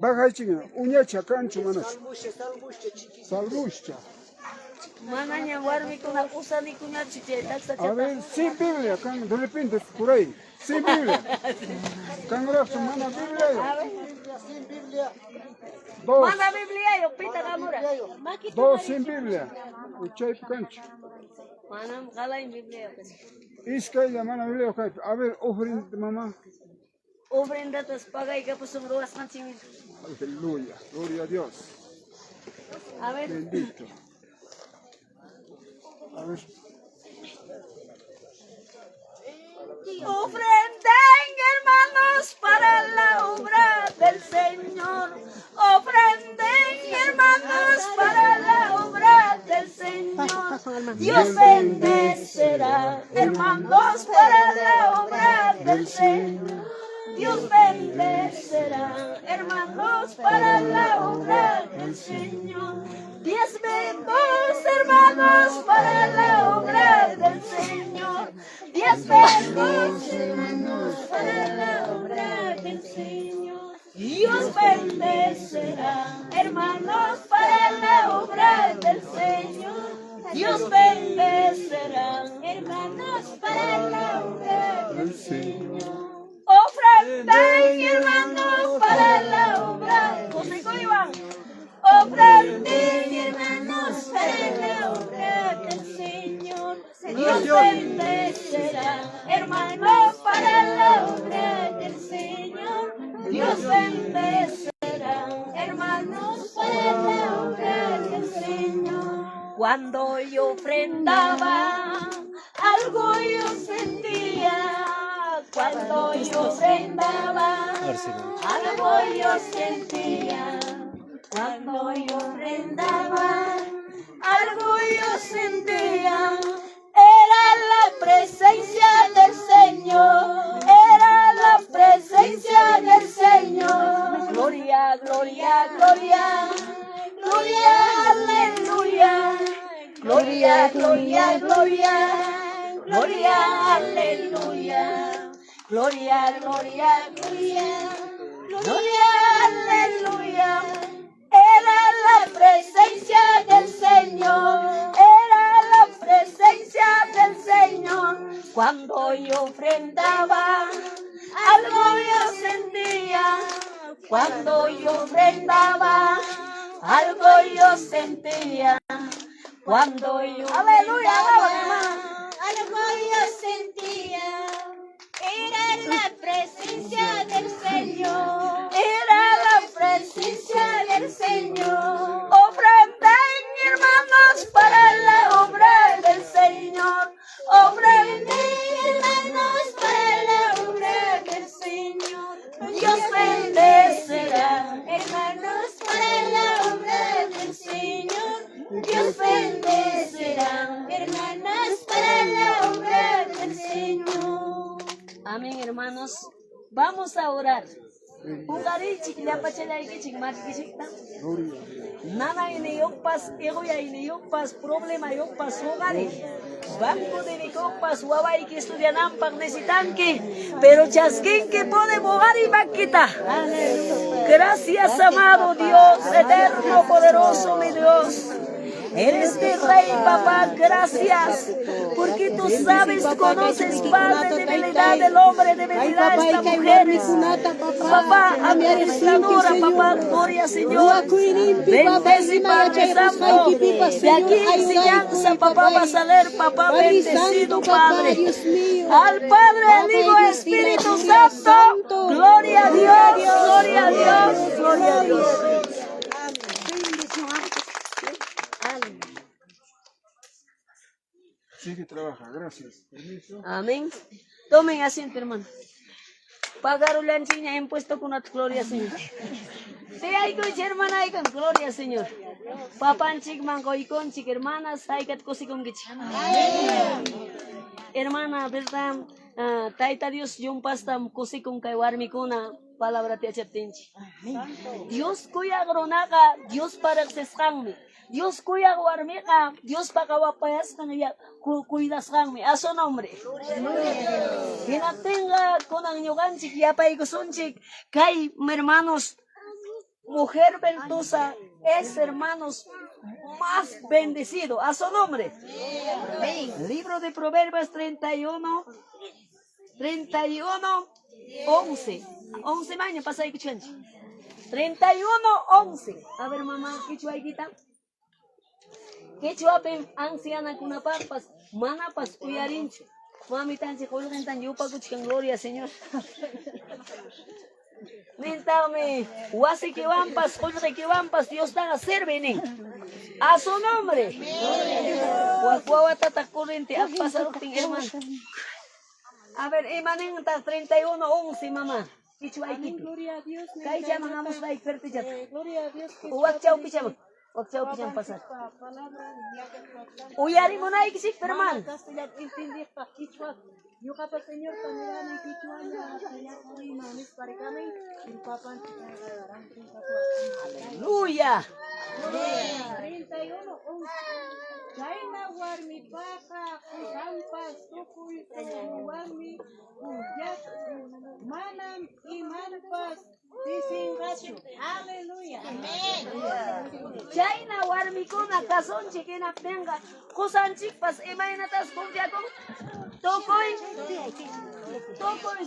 Bajaychik, uñacha kanchu manachu. Salmusha, salmusha, chiquito. Salmuscha. Manaña warmikuna usanikuñachu chay A taksachata. ver, sin Biblia, kan, de repente por ahí. Sin Biblia. Kanraqchu mana Biblia. A ver. Biblia, sin Biblia. Dos, Mana Bibliayuq pitaq hamura. dos sin Biblia. Chaypi kanchu. Manam qalaymi Bibliayuq kasqa. Iskaylla mana Biblia kaypi. A ver, ofrenda mamá. Ofrendatas pagaykapusun ruwasqanchik. Aleluya. Gloria a Dios. A ver. Bendito. A ver. Ofrenden, hermanos, para la obra del Señor. Ofrenden, hermanos, para la obra del Señor. Dios bendecirá, hermanos, para la obra del Señor. Dios bendecirá, hermanos, para la obra del Señor. Diezmemos, hermanos, para la obra del Señor. Diezmemos, hermanos, para la obra del Señor. Dios bendecirá, hermanos, para la obra del Señor. Dios bendecirá, hermanos, para la obra del Señor. Ofrenden, hermanos, para la obra. José Iván. Ofrenden, hermanos, para la obra del Señor. Dios bendecirá, hermanos, para la obra del Señor. Dios bendecirá, hermanos, para la obra del Señor. Cuando yo ofrendaba, algo yo sentía. Cuando yo ofrendaba, algo yo sentía. Cuando yo ofrendaba, algo yo sentía. Era la presencia del Señor. Era la presencia del Señor. Gloria, gloria, gloria. Gloria, aleluya. Gloria, gloria, gloria. Gloria, aleluya. Gloria, gloria, gloria. Gloria, aleluya. Era la presencia del Señor. Era la presencia del Señor. Cuando yo ofrendaba, algo yo sentía. Cuando yo ofrendaba, algo yo sentía. Cuando yo aleluya, Algo yo sentía. Era la presencia del Señor. Era la Presencia del Señor. Ofrenden, hermanos, para la obra del Señor. Ofrenden, Hermanos, para la obra del Señor. Dios bendecirá. Hermanos, Amén, hermanos. Vamos a orar. Uqariychik llapachallaykichik makikichikta. Nanayniyuqpas, iquyayniyuqpas, problemayuqpas uqariy. Banco debikuqpas wawayki estudiananpaq necesitanki, pero chaskinki puede uqariy makita. Gracias, amado Dios, eterno, poderoso, mi Dios. Eres mi rey, papá, gracias. Porque tú sabes, conoces, Padre, debilidad del hombre, debilidad de esta mujer. Papá, administradora, papá, gloria, Señor. Bendece, Padre Santo. De aquí enseñanza, papá, vas a leer, papá, bendecido, Padre. Al Padre, al Hijo, Espíritu Santo. Gloria a Dios, gloria a Dios, gloria a Dios. Sigue trabaja, gracias. Permiso. Amén. Tomen asiento, hermano. Pagarullanchiña impuesto con gloria, Señor. Sí, hay con hermana, hay con gloria, Señor. Papanchik mangoyconchik, hermanas, hay que cosiconquichik. Hermana, ¿verdad? Ah, Taita Dios, yumpastam kusikun kay warmikuna palabra yachaptinchik. Dios kuyaq runaqa Dios riqsisqanmi. Dios kuyaq warmiqa Diospa qhawapayasqan cuidasqanmi. A su nombre. Hinaptinqa kunan ñuqanchik yapaykusunchik kay hermanos, mujer virtuosa es, hermanos, más bendecido. A su nombre. Libro de Proverbios 31, 31, 11. 11 maña pasaykuchanchik. 31, 11. A ver, mamá, qichwaykita. Qichwapim ancianakunapaqpas manapas uyarinchu. Mamitanchik qullqintan yupakuchkan, gloria, Señor. Nintaqmi wasikiwanpas qullqikiwanpas Diostaqa sirve nin. A su nombre. Wak wawatataq corriente pasaruptin, hermano. A ver, imanintaq 31, 11, mamá. Qichwaykipi. Gloria a Dios. Kaychaman hamusqayki fertichata. Gloria a Dios. Wak chawpichaman. Wak chawpichaman pasar. Uyarimunaykichik, hermano. Castellano entendiypaq qichwa ñuqapa Señorpa nirani qichwalla ima nispa rikami papanchik. Aleluya. 31 11. Chayna warmipaqa qusanpas tukuy sunqunwanmi confiakun, manam imanpas pisinqachu. Aleluya. Chayna warmikuna kasunchik hinaptinqa qusanchikpas imaynatas confiakun? Tukuy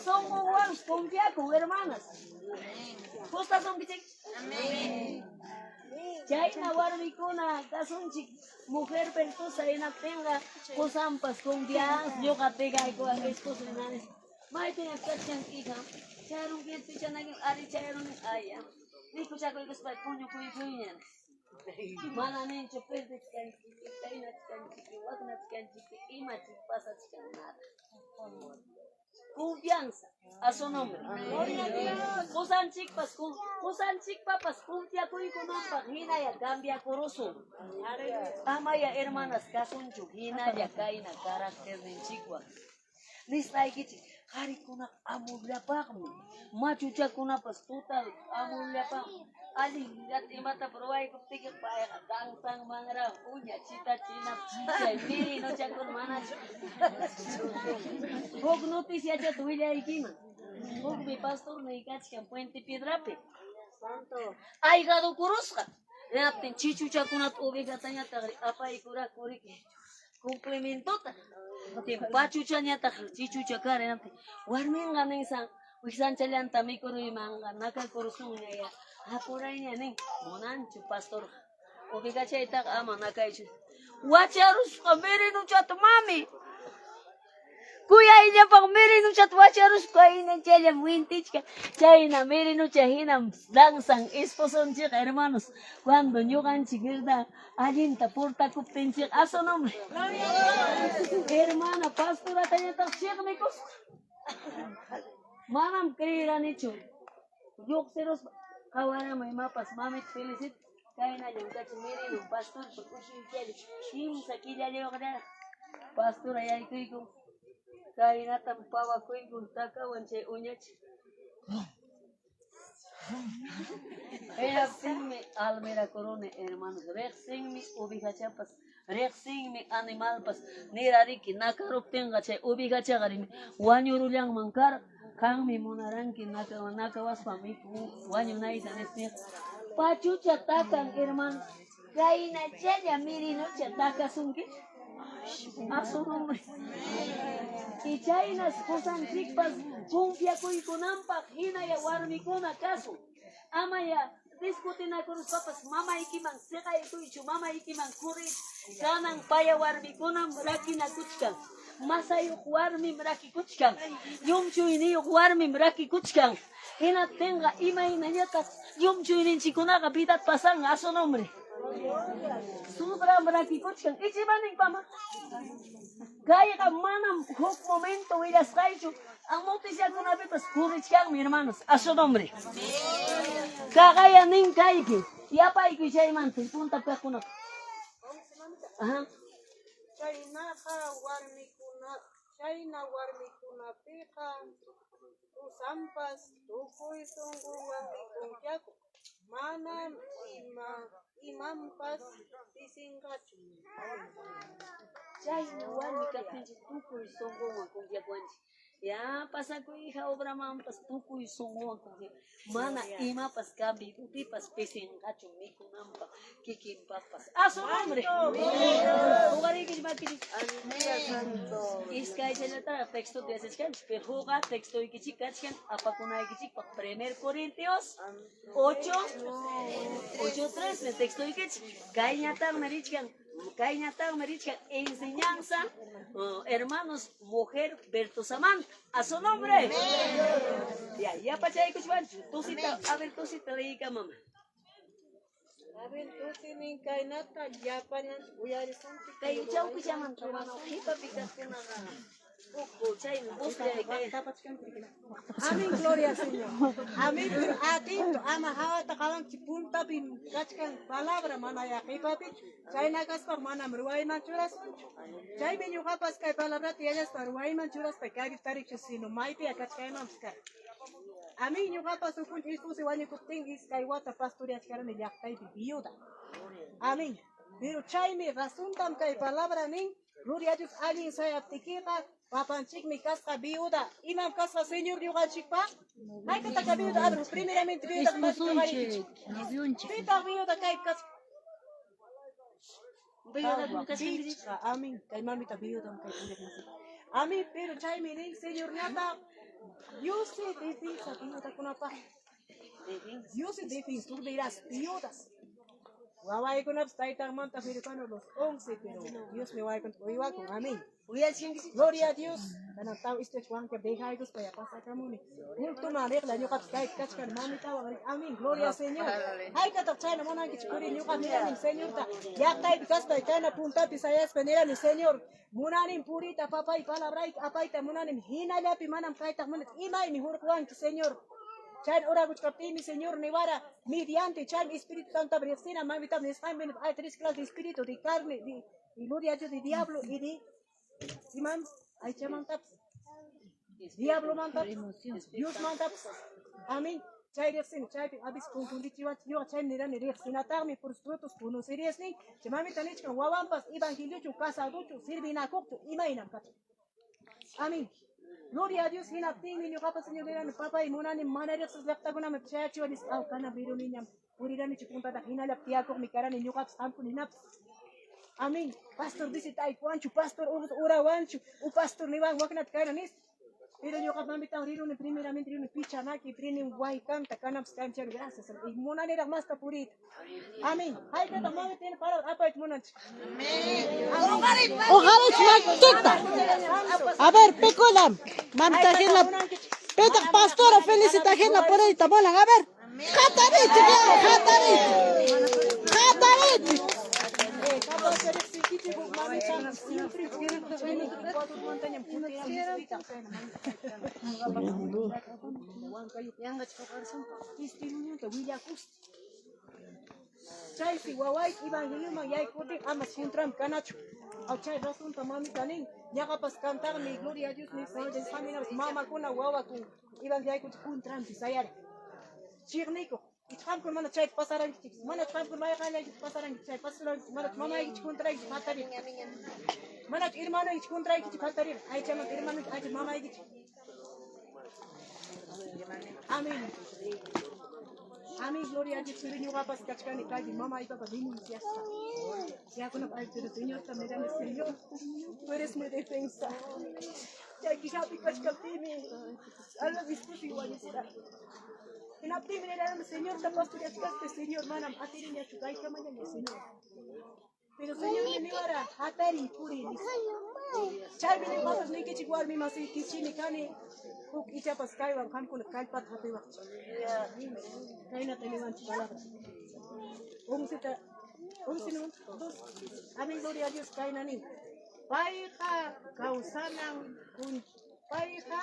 sunqunwan confiakun, hermanas. Gustasunkichik? Chayna warmikuna kasunchik mujer virtuosa hinaptinqa qusanpas confianza ñuqa pegaykuwan esposo ninanis maypiña kachkanki hija chayrunki pichanaki ari chayruni aya mikuchakuykuspa puñukuykuyña mana ninchu perdichkanchik kaynachkanchik waknachkanchik imachik pasachkan nada. Confianza a su nombre. Qusanchikpas qusanchikpapas confiakuykunanpaq hinalla cambiakurusun. Amaya hermanas kasunchu hinalla kayna carácterninchikwan. Nisqaykichik qharikunaqa amurllapaqmi, machuchakunapas total amurllapaqmi. Allin imata ruwaykuptiki payqa danzanmanraq uña chita china chay merinochakuna manachu. Huk noticiachata willaykiman. Hukmi pastorniy kachkan Puente Piedrapi. Aygadukurusqa. Hinaptin chichuchakunata ovejatañataq apaykura kuriki cumplimientota. Pachuchañataq chichucha kara hinaptin warminqa ninsan wiksanchallanta mikuruymanqa nakakurusunña ya apurayña nin munanchu pastorqa. Ovejachaytaqa ama nakaychu. Wacharusqa merinuchata mami. Kuyayllapaq merinuchata wacharusqa hina chayllam wintichka. Chayna merinucha hinam danzan esposonchikqa, hermanos. Cuando ñuqanchik, verdad, allinta portakuptinchik a su nombre. Hermana, pastoratañataq chiqnikusqa. Manam creeranichu. Lluqsiruspa qhawarama imapas mamita felicita. Kaynallam kachin merino pastorpa ushuychalla kimsa killallayuqllaraq pastora yaykuykun. Kaynatam pawakuykun takawan chay uñacha. Hinaptinmi almirakuruni, hermanos. Riqsinmi ovejachapas, riqsinmi animalpas. Nirariki nakaruptinqa chay ovejachaqa wañurullanman karqa. Qanmi munaranki nakawaspa wañunayta nistinqa. Pachucha takan, hermanos. Kaynachalla mirinucha takasunki. A su nombre. Y chaynas qusanchikpas confiakuykunanpaq hinaya warmikuna kasun. Amaya discutinakuruspapas mamaykiman siqaykuychu, mamaykiman kuriy. Kanan paya warmikunam rakinakuchkan. Masayuq warmim rakikuchkan. Llumchuyniyuq warmim rakikuchkan. Hinaptinqa imaynañataq llumchuyninchikkunaqa vidat pasanqa a su nombre. Sudram rakikuchkan. Ichimanin pama. Kayqa manam huk momento willasqaychu. Noticiakunapipas corrichkanmi, hermanos. A su nombre. Kaqaya nin kaypi. Yapaykuy chaymanta punta kaqkunata. Ajá. Chaynaqa warmikuna, chayna warmikunapiqa qusanpas tukuy sunqunwanmi confiakun. Manam imanpas pisinqachu. Chayna warmi kaptinchik tukuy sunqunwan confiakuwanchik. Ya pasakuy hija obramanpas tukuy sunqunwan confiakun. Mana imapas cambipipas pisinqachu mikunanpaq kikinpaqpas. A su nombre. Uqariykichik makichik. Iskaychallataraq textota yachachkanchik, pero huqa textoykichik kachkan apakunaykichikpaq. 1 Corintios 8 8 3 textoykichik. Kayñataqmi richkan, kayñataqmi richkan enseñanza, hermanos, mujer Bertosamanta. A su nombre. Ya, ya pachaykuchwanchu. Tusita, a ver, tusita leika mama. A ver, tusinin kaynata llapanan uyarisunchik. Kay chawpichamanta mana qipapi kaqkunaqa uku chaymi busllay kay. Amén, gloria al Señor. Amén, pero atento, ama hawata qawanki puntapi kachkan palabra mana ya qipapichu. Chayna kaspa manam ruwayman churasunchu. Chaymi ñuqapas kay palabrata yachaspa ruwayman churaspa kaypi tarichu sino maypi kachkaymanpas kay. Amén, ñuqapas ukunchik esposo wañukuptin iskay wata pastoriachkarani llaqtaypi viuda. Amén. Pero chaymi razontam kay palabra nin, gloria a Dios allin sayaptikiqa papanchikmi kasqa viuda. Imam kasqa Señor ñuqanchikpaq? Hayk'ataq viuda? A ver, primeramente viuda Novionchik. Pitaq viuda kaypi kasqa? Viuda kuma kachkankichik. Pichqa, amén. Kay mamita viudam kay puriqmasi. Amén, pero chaymi nin Señorñataq Dios se defensa viudakunapaq. Dios es defensor de las viudas. Wawaykunapas taytanmanta firmano los 11, pero Dios me waykunata uywakun. Amén. Uyachkankichik. Gloria a Dios. Kanan taw istuch wanka dejaykus pa pasakamuni. Multuma riqla ñuqapas kaypi kachkan mamitawan riq. Amén. Gloria al Señor. Hayk'ataq chayna munankichik puri ñuqa nirani Señorta. Llaqtaypi kaspa chayna puntapi sayaspa nirani Señor. Munanim purita papay palabrayki apayta munanim hinallapi manam kaytaq munani imaymi hurquwanki Señor. Chayna orakuchkaptiymi Señor niwara mediante chaymi Espíritu Santo riqsina mamita nisqanmi hay tres clases de espíritu de carne de y gloria a Dios de diablo y de imam aychamantapas diablo mantapas Dios mantapas amén chay riqsini chaypi a veces confundichiwanchik ñuqa chaymi nirani riqsinataqmi por sus frutos conocerías nin chay mamita nichkan wawanpas evangeliochu casadochu servinakuqchu imaynam kachkan amén. Gloria a Dios hinaptinmi ñuqapas Señor nirani papay munani mana riqsisqa llaqtakunaman chayachiwan nispa aw kanan riruniñam puriranichu puntata hinallapi tiyakuqmi karani ñuqapas qamkuna hinapas. Amén. Pastor dice taykuwanchu, pastor urawanchu, u pastor niwan waknata kayna nispa. Pero ñuqa mamitawan riruni primeramente riruni pichanaki, rini waykanta kananpas kaymi gracias. Y munaniraq masta puriyta. Amén. Hayk'ataq mamita tiene palabra apayta munanchik. Ojalá makita. A ver, pikunam. Mamita hina. Pitaq pastora felicita hina puriyta munan. A ver. Hatarichik ya, hatarichik. Hatarichik. Capaz riqsiykichik huk mamita siempre chaymi cuatro montaña putiyam Huancayo testimonio willakuspa. Chaysi wawayki evangelioman yaykutin ama contram kanachu. Aw chay razonta mamita nin. Ñaqapas kantaqmi gloria a Dios nispa familiapas mamakuna wawakun evangelio yaykutin contrampi sayari. Chiqnikuq. Qamkuna mana chayta pasarankichik. Mana qamkuna mayqanllaykichik pasarankichik chay pasarankichik. Mana mamaykichik contraykichik hatarir. Mana hermanoykichik contraykichik hatarir. Aychamanta hermanoykichik, aycha mamaykichik. Amén. Amén, gloria a Dios. Pero ñuqapas kachkani kaypi mamaypapas denunciasqa. Yakunap ay, pero Señorta me llama, Señor, tú eres mi defensa. Chayki hapi kachkaptimi, alma disputi wañusqa. Hinaptinmi nirani, Señorta pastoreachkaspa, Señor, manam atiriñachu kaykamallaña, Señor. Pero Señor me niwara, hatariy puriy nispa. Chaymi ñuqapas niykichik warmi masiykichimi kani, huk ichapas kaywan qamkuna kallpata hapiwaqchik. Kaynata niwanchik palabra. Onceta, once no, dos. Amén, gloria a Dios, kayna nin. Payqa kawsanan payqa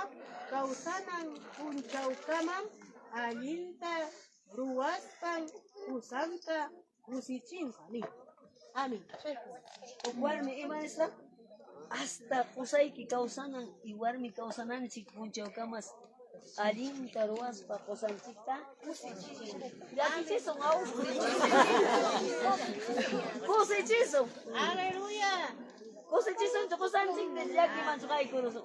kawsanan punchawkamam allinta ruwaspan qusanta kusichinqa nin. Amén. Huk warmi ima nispa? Hasta qusayki kawsanan y warmi kawsananchik punchawkamas allinta ruwaspa qusanchikta llakichisun aw kusichisun. Aleluya. Kusichisunchu qusanchikta llakimanchu qaykurusun.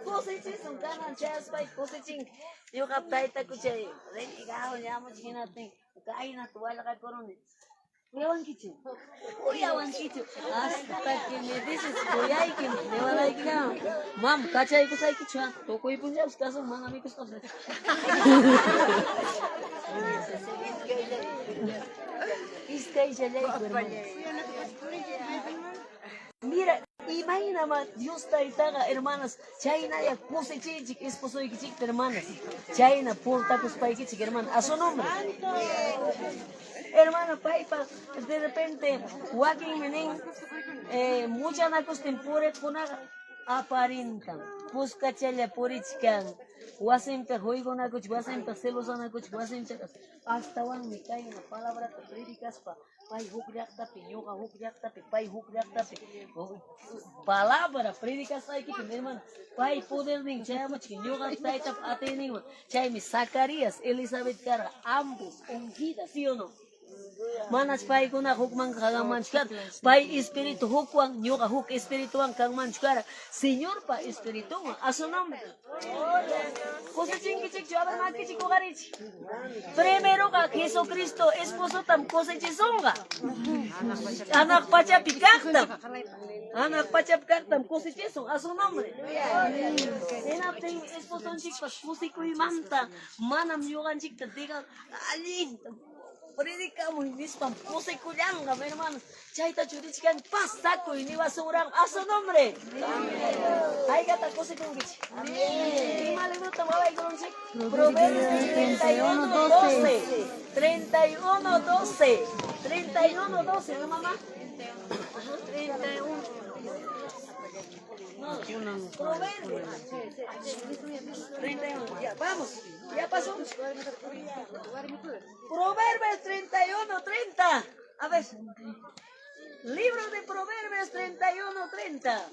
Kusichisun kanan chayaspay kusichinki. Ñuqap taytakuchay renegado ñamuchik hinaptin kaynata wallqakuruni. Kuyawankichu? Kuyawankichu? Hasta que me dices kuyaykim niwanaykikama. Mam kachaykusaykichu ha? Tukuy punchawpas kasun mana mikusqapas. Iskayllallayku hermano. Mira, imaynama Dios taytaqa hermanas, chaynalla kusichiychik esposoykichikta hermanas. Chayna portakuspaykichik hermana. A su nombre. Hermana, paypa de repente wakinmi nin muchanakustin puriqkunaqa aparentan kuskachalla purichkan wasinpi huykunakuchik wasinpi celosanakuchik wasinpi astawanmi kayna palabrata predicaspa pay huk llaqtapi ñuqa huk llaqtapi pay huk llaqtapi palabra predicasqaykipi hermano pay podernin chayamuchkin ñuqa taytap atiyninwan chaymi Zacarías Elizabeth karqa ambos ungidas, ¿sí o no? Manach paykuna hukman kanmanchu kara. Pay espíritu hukwan, ñuqa huk espirituwan kanmanchu kara. Señorpa espiritunwan, a su nombre. Kusichinkichikchu, a ver makichik uqarichik. Primeroqa Jesucristo esposotam kusichisunqa. Hanaq pachapi kaqtam. Hanaq pachapi kaqtam kusichisun, a su nombre. Hinaptin esposonchikpas kusikuymanta manam ñuqanchikta digan allinta predicamuy nispam kusikullanqa, hermanos. Chayta churichkan pasakuy niwasunraq, a su nombre. Haykata kusikunkichik. Ima librota wawaykunchik? Proverbios 31, 12. 31, 12. 31, 12, ¿no, mamá? 31. No, Proverbios. 31. Ya, vamos. Ya pasó. Proverbios 31, 30. A ver. Libro de Proverbios 31, 30.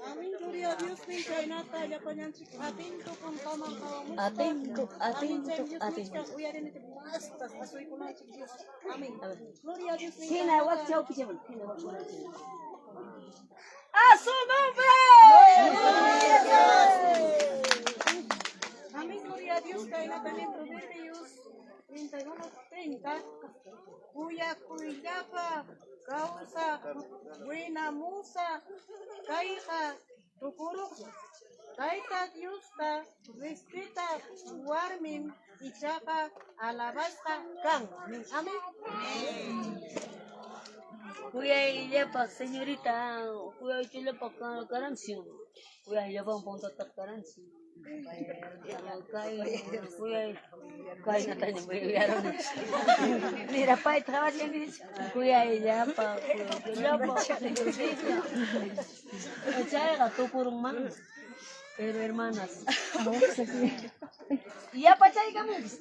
Amén, gloria a Dios, chaynata llapallanchik atento con kaman qawamuspa. Atento, atento, atento. Uyarinchik mastas asuykunanchik Dios. Amén. Gloria a Dios. Hina wak chawpichaman. Hina wak chawpichaman. ¡A su nombre! Amén, gloria a Dios. Kaynata nin Proverbios 31, 30. Kuyakuyllapa kawsaq buena musa kayqa tukuruqlla. Tayta Diosta respetaq warmim ichaqa alabasqa kan. Amén. Kuyayllapa señorita, kuyayllapa karanchik. Kuyayllapa puntataq karanchik. Kay kuyay kaynataña yuyaruni. Mira, payta qawachkankichik. Kuyayllapa, kuyayllapa señorita. Chayqa tukurunmanmi. Pero hermanas, yapachaykamunchis,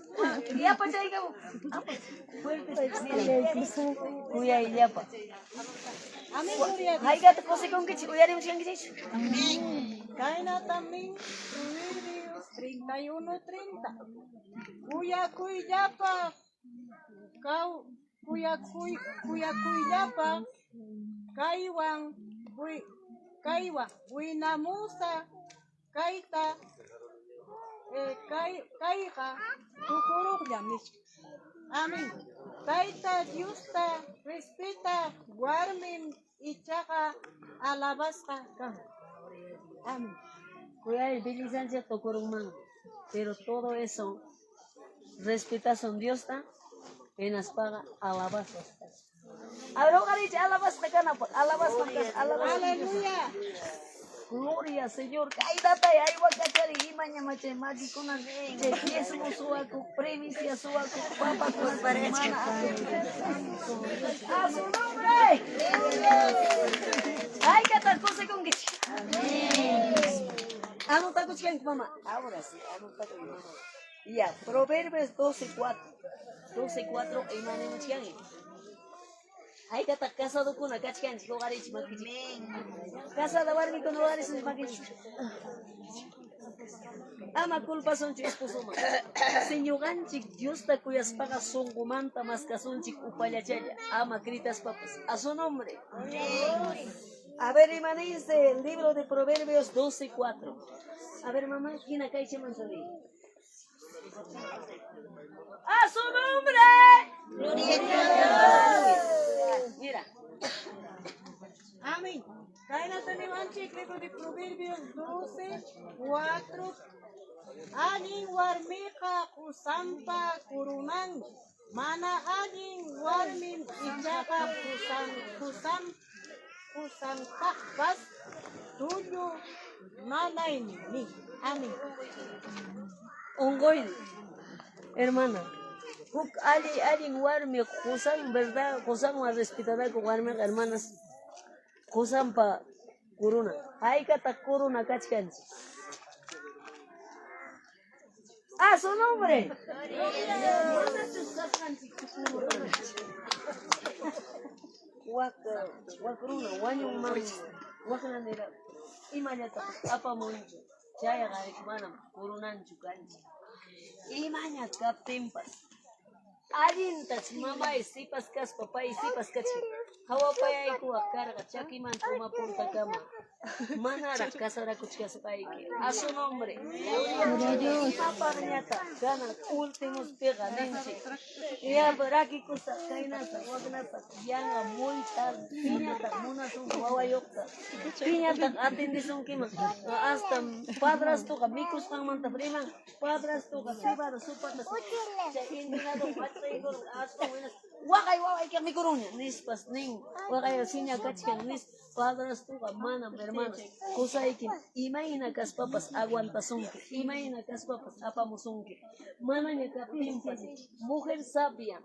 yapachaykamun. Fuerte, kuyayllapa. Amén, gloria a Dios. Haykata kusikunkichik, uyarimuchkankichikchu? Kaynatam nin Proverbios 31:30. Kuyakuyllapa kaw kuyakuy kuyakuyllapa kaywan kaywan winamusa kayta kay kayqa tukuruqllam nichka. Amén. Tayta Diosta respetaq warmim ichaqa alabasqa kanqa. Amén. Kuyay bellezanchik tukurunman. Pero todo eso respetasun Diosta hinaspaqa alabasqa kasqa. A ver, uqarichik alabasqa kanapaq, alabasqa kasqa, alabasqa. Aleluya. Gloria, Señor. Kaytatay aywakachari imaña machay makikuna chay diezmo suwakuq, primicia suwakuq, papakuna mana ¡A su nombre! Haykataq kusikunkichik. Anotakuchkanki mamá. Ahora sí, anotakuy mamá. Ya, Proverbios 12:4. 12:4 ima nimuchkanki. Haykataq casadokuna kachkanchik uqarichik makichik. Casada warmikuna uqarisunchik makichik. Ama culpasunchu esposoman. Si ñuqanchik Diosta kuyaspaqa sunqumanta maskasunchik upallachalla. Ama gritaspapas. A su nombre. A ver, ima dice el libro de Proverbios 12:4. A ver, mamá, ¿quién kaychaman sali? ¡A su nombre! ¡Gloria a Dios! Mira, Amén. Kaynata niwanchik libro de Proverbios 12, 4. Allin warmiqa qusanpa kurunanmi. Mana allin warmim ichaqa qusan qusan qusanpaqpas tullu nanaymi. Amén. Unquyni, hermana. Huk alli allin warmi qusan, verdad, qusanwan respetanakuq warmiqa, hermanas, qusanpa corona. Haykataq corona kachkanchik. ¡A su nombre! Manachus kasqanchik corona. Wak wak runa wañunman waknanira imallatapas apamunchu. Chayqa manam coronanchu kanchik. Imaña kaptinpas allintach mamay sipas kaspa pay sipas kachkan. Hawapayaykuwaq karqa chakimanta uma puntakama. Manaraq casarakuchkaspayki. A su nombre. Imapaqñataq kanan últimospiqa ninchik. Ya rakikusaq kaynata waknata yanqa muy tarde. Piñataq munasunki wawayuqta. Piñataq atendisunkiman. Hasta padrastuqa mikusqanmanta riman. Padrastuqa cebada sopata chay envenenado machqaykurun aswan waqay wawaykiqa mikurunña nispas nin waqay siña kachkan nispa padrastuqa manam hermanos qusaykim imayna kaspapas aguantasunki imayna kaspapas apamusunki manaña kaptinpas mujer sabia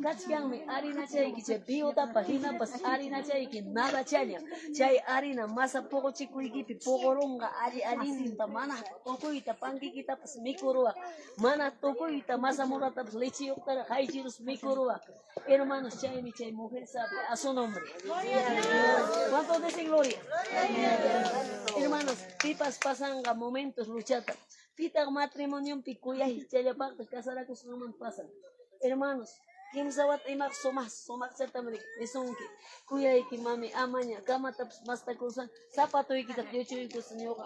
kachkanmi harinachayki chay viudapa hinapas harinachayki nadachalla chay harina masa puquchikuykipi puqurunqa alli allinta mana tukuyta pankikitapas mikuruwaq mana tukuyta masa muratapas lechiyuqtaraq haychirus mikuruwaq. Hermanos, chaymi chay mujer sabia a su nombre. ¿Cuántos dicen gloria? Hermanos, pipas pasanqa momentos luchata. Pitaq matrimonionpi kuyay chayllapaqta casarakusqanman pasan. Hermanos, kimsa wata imaq sumaq sumaqchatam nisunki. Kuyayki mami amaña kamatapas mastakusan zapatuykita lluchuykusan ñuqa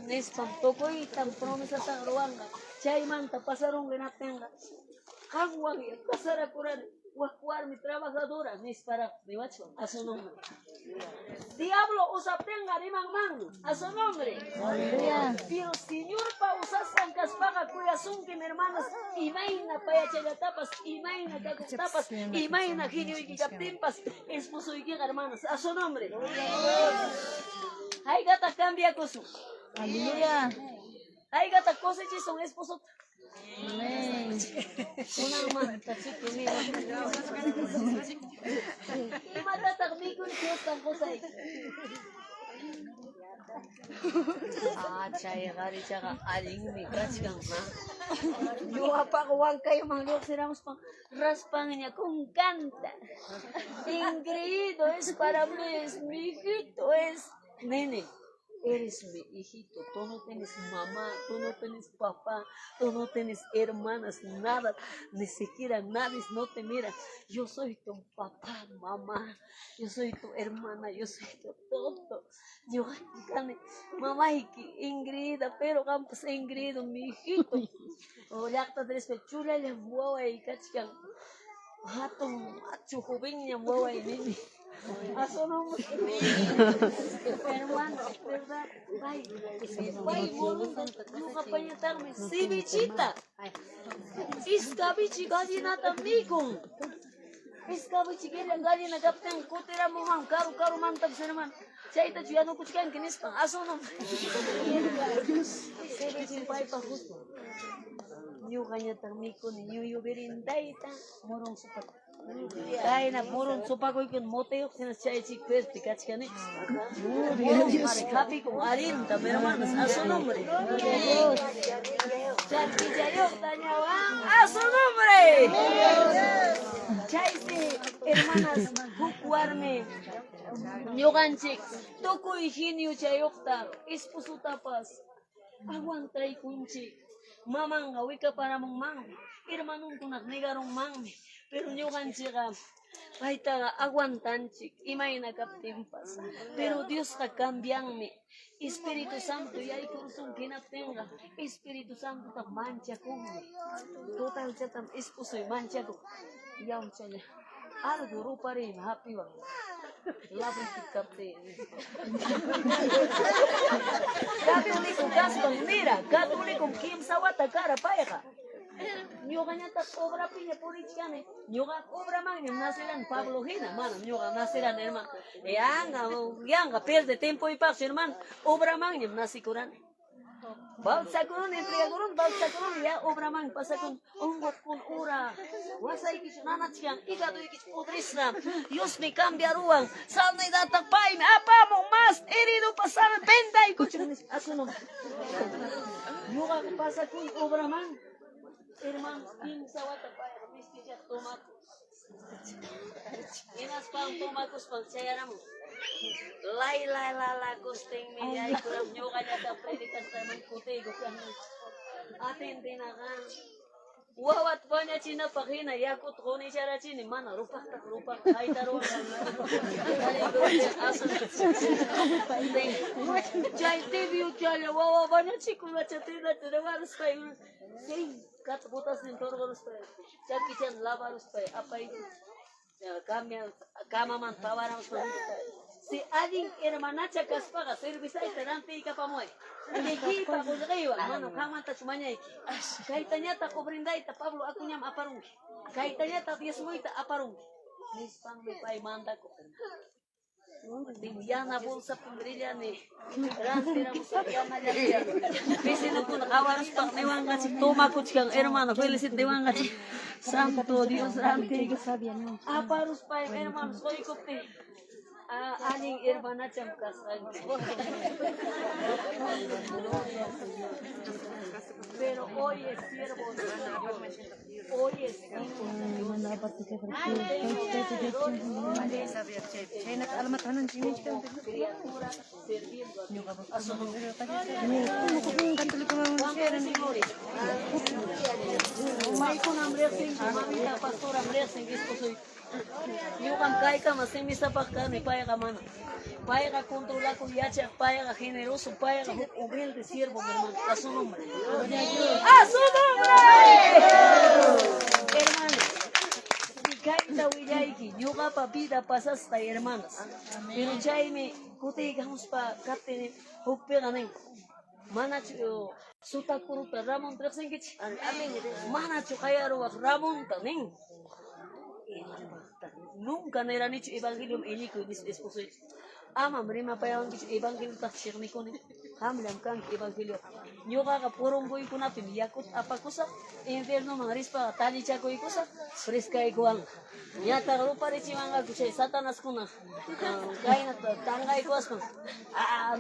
nispam tukuytam promesatan ruwanqa. Chaymanta pasarunqa hinaptinqa qanwan casarakurani wak warmi trabajadora nisparaq riwachwan a su nombre. Diablo usaptinqa rimanmanmi a su nombre. Pero Señorpa usasqan kaspaqa kuyasunkim hermanos imayna payachallatapas imayna kakuqtapas imayna genioyki kaptinpas esposoykiqa hermanos a su nombre. Haykataq cambiakusun. Aleluya. Haykataq kusichisun esposota. Kunanmanta chiki mira. Imatataq mikuyki gustan qusayki? Ah, chay qarichaqa allinmi kachkan, ha? Ñuqapaqa Huancayuman lluqsiramuspan raspanña kunkanta. Ingreído es para mí, es mi hijito, es. Nene, eres mi hijito, tú no tienes mamá, tú no tienes papá, tú no tienes hermanas, nada, ni siquiera nadie no te mira. Yo soy tu papá, mamá, yo soy tu hermana, yo soy tu todo. Ñuqa kani mamayki ingreída, pero qampas ingreído, mi hijito. O llaqtata rispa chulalla waway kachkan. Hatun machu jovenñam waway nini. A su nombre. Hermano, ¿verdad? Pay, pay murunta ñuqapañataqmi cevichita. Iskabichi gallinata mikun. Iskabichi gallina kaptin kutiramuman karu karumantapas hermano. Chaytachu yanukuchkanki nispan a su nombre. Ceviche paypaq gusto. Ñuqañataq mikuni ñuyu birindayta murun supata. Kayna murun supakuykun moteyuq hina chay chik perpi kachkanipas. Murun hapikun allinta, hermanos, a su nombre. Charkichayuqta ñawan, a su nombre. Chaysi, hermanas, huk warmi ñuqanchik tukuy geniuchayuqta esposutapas aguantaykunchik. Mamanqa wikaparamunmanmi, hermanunkunaq negarunmanmi, pero ñuqanchikqa paytaqa aguantanchik imayna kaptinpas. Pero Diosqa cambianmi. Espíritu Santo yaykurusun hinaptinqa Espíritu Santotaq manchakunmi. Totalchatam esposoy manchakun. Yawchalla algo rupariymi hapiwan. Labriki kaptin. Católico kaspan, mira, católico kimsa wata kara payqa. Ñuqañataq obrapiña purichkani. Ñuqa obramanñam nacirani Pablo hina, manam ñuqa nacirani, hermano. Yanqa, yanqa pierde tiempoypaqchu, hermano. Obramanñam nacikurani. Bautizakuruni, entregakuruni, bautizakuruni, ya obraman pasakun. Unquqkun ura, wasaykichu nanachkan, hígadoykichu pudrisqa. Diosmi cambiaruwan, sanidadta paymi apamun más herido pasar vendaykuchu nispa. A su nombre. Ñuqaqa pasakuni obraman. Hermanos, kimsa wata payqa miskichaq tomakuq. Hinaspan tomakuspan chayaramun. Lay la la la kustinmi yaykuram ñuqallata predicasqayman kutiykuq kani. Atendinaqa wawat bañachinapaq hina yakuta qunicharachini mana rupaqtaq rupaq haytaruwan. Chay tibio challa wawa bañachikunacha tinacha ruwaruspay sinkat botasnin turquruspay chakichan lavaruspay apay cambia camaman pawaramuspa. Si allin hermanacha kaspaqa servisayta rantiykapamuway. Kikiypa qullqiywan manam qanmantachu mañayki. Kaytañataq ofrendayta Pablo Acuñam aparunki. Kaytañataq diezmoyta aparunki. Nispanmi pay mandakuq. Yana bolsapim rillani rantiramusaq yanallata. Vecinokuna qawaruspaq niwanqachik tomakuchkan hermano felicit niwanqachik. Santo Dios rantiyku. Aparuspay hermanos quykuptin allin hermanacham kasqanki. Pero hoy es siervo de Dios. Hoy es hijo de Dios. Criatura sirviendo a Dios. A su nombre. ¿Cuánto dicen gloria? Maykunam riqsinki, mamita pastoram riqsin esposoy. Ñuqam kaykama simisapaq kani, payqa mana. Payqa controlakuy yachaq, payqa generoso, payqa huk humilde siervo, mi hermano. A su nombre. ¡A su nombre! Hermano, kayta willayki, ñuqapa vida pasasqay, hermanas. Pero chaymi kutiykamuspa kaptini hukpiqa nin, manachu sutakuruta Ramon riqsinkichik? Manachu qayaruwaq Ramonta nin. Nunca niranichu evangelium iñikuy nispa esposoy. Amam rimapayawankichu evangeliotaq chiqnikuni. Qamllam kanki evangelio. Ñuqaqa purunguykunapim yakuta apakusaq, infiernoman rispaqa tallichakuykusaq, frescaykuwanqa. Ñataq ruparichiwanqaku chay satanaskuna kaynata tanqaykuwaspan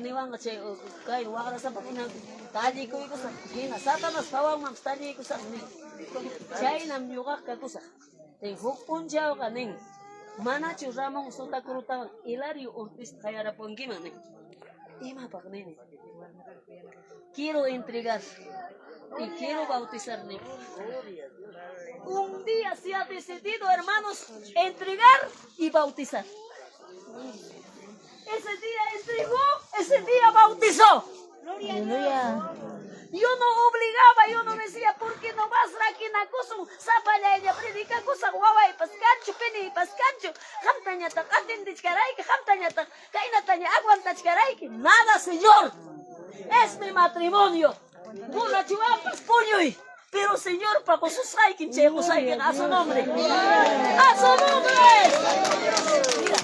niwanqa chay kay waqrasapakuna tallikuykusaq, hina satanas hawanmanpas talliykusaq nin. Chaynam ñuqaqa kakusaq. Huk p'unchawqa nin, manachu Ramón Sotacurutawan Hilario Ortizta qayarapunkiman nin. Imapaq nini. Quiero entregar y quiero bautizar nin. Un día se ha decidido, hermanos, entregar y bautizar. Ese día entregó, ese día bautizó. Aleluya. Yo no obligaba, yo no decía, ¿por qué no vas rakinakusun? Sapallaylla predicakusaq wawaypas kanchu, piniypas kanchu. Qamtañataq atiendichkarayki, qamtañataq kaynataña aguantachkarayki. Nada, Señor. Es mi matrimonio. Borrachuwanpas puñuy. Pero Señor, qosusqaykim chay qosaykiqa, a su nombre. A su nombre. Mira.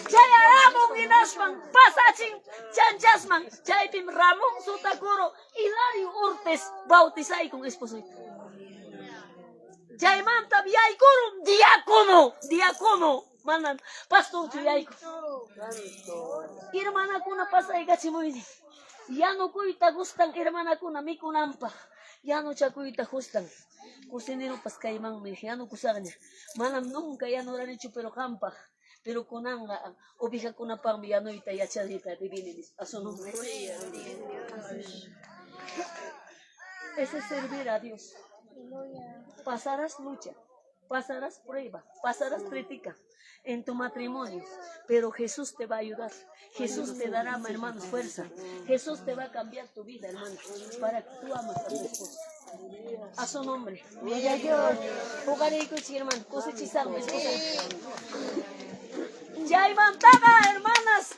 Chayaramun hinaspan pasachin chanchasman. Chaypim Ramón Sotacuro Hilario Ortiz bautizaykun esposoyta. Chaymanta yaykurun diácono, diácono. Manam pastorchu yayku. Hermanakuna pasaykachimuyni. Yanukuyta gustan hermanakuna mikunanpaq. Yanuchakuyta gustan. Cocineropas kaymanmi yanukusaqña. Manam nunca yanuranichu pero qampaq. Pero kunanqa ovejakunapaqmi yanuyta yachariyta divini nispa. A su nombre. Ese es servir a Dios. Pasarás lucha, pasarás prueba, pasarás crítica en tu matrimonio, pero Jesús te va a ayudar. Jesús te dará, hermanos, fuerza. Jesús te va a cambiar tu vida, hermano, para que tú amas a tu esposo. A su nombre. Hoqariykuchik, hermano, cosechisaqmi esposa. Chaymantaqa, hermanas,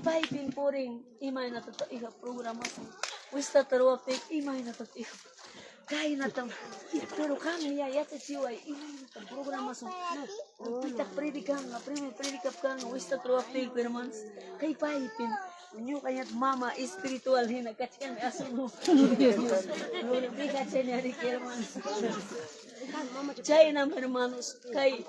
paypin purin imaynata hija programasun. Wistata ruwaptiyki imaynata hija kaynatam, pero qam ya yachachiway imaynatam programasun. Pitaq predicanqa, primero predicapkanqa wistata ruwaptiyku, hermanos. Kay paypin ñuqañat mama espiritual hina kachkani asuno. Fíjate, hermanos. Chaynam, hermanos, kay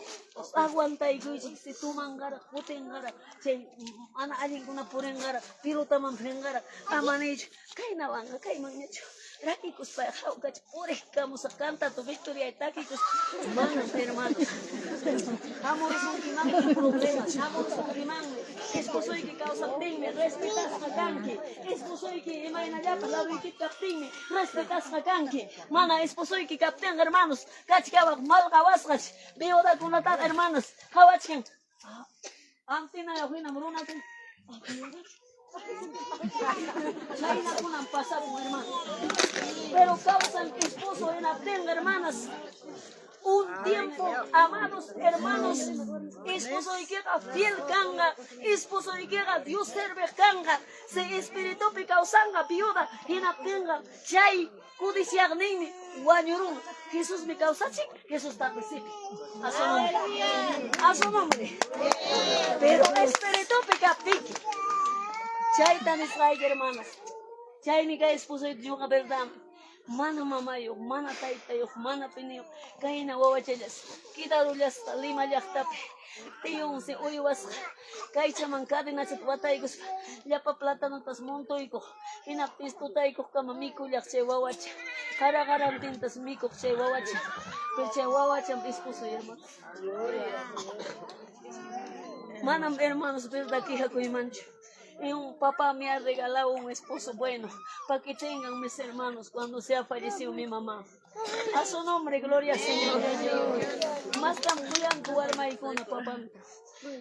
aguantaykuychik si tumanqaraq, kutinqaraq, chay mana allinkuna purinqaraq, pilotaman rinqaraq, ama niychu, kaynawanqa kaymanñachu rakikuspa hawkacha puriq kamusaq cantatu victoria takikuspa. Manam, hermanos. Hamurusunkimanmi problemas, hamurusunkimanmi. Esposoyki kawsaptinmi respetasqa kanki. Esposoyki imaynallapas ladoyki kaptinmi respetasqa kanki. Mana esposoyki kaptinqa, hermanos, kachkawaq malqawasqach viudakunataqa, hermanos, qhawachkan. Antinayuq hinam runakuna. Chaynakunam pasakun, hermano. Pero kawsan esposo hinaptinqa, hermanas, un tiempo, amados hermanos, esposoykiqa fiel kanqa, esposoykiqa Dios serviq kanqa, se espiritupi kawsanqa viuda hinaptinqa chay codiciaqninmi wañurun. Jesusmi kawsachin, Jesustaqmi sipi. A su nombre. A su nombre. Pero espiritupi kaptiki. Chayta nisqayki, hermanas. Chaymi kay esposoyta ñuqa verdad mana mamayuq, mana taytayuq, mana piniyuq, kayna wawachallas, quidarullasqa Lima llaqtapi, tiyunsi uywasqa, kaychaman cadenachata wataykuspa, llapa platanotas montuykuq, hinaptin tutaykuqkama mikullaq chay wawacha, qara qarantintas mikuq chay wawacha, pero chay wawacham esposo, hermano. Manam, hermanos, verdad quejakuymanchu. Y un papá me ha regalado un esposo bueno, para que tengan mis hermanos cuando sea fallecido mi mamá. A su nombre, gloria al Señor. Mastam kuyanku warmaykuna papanta.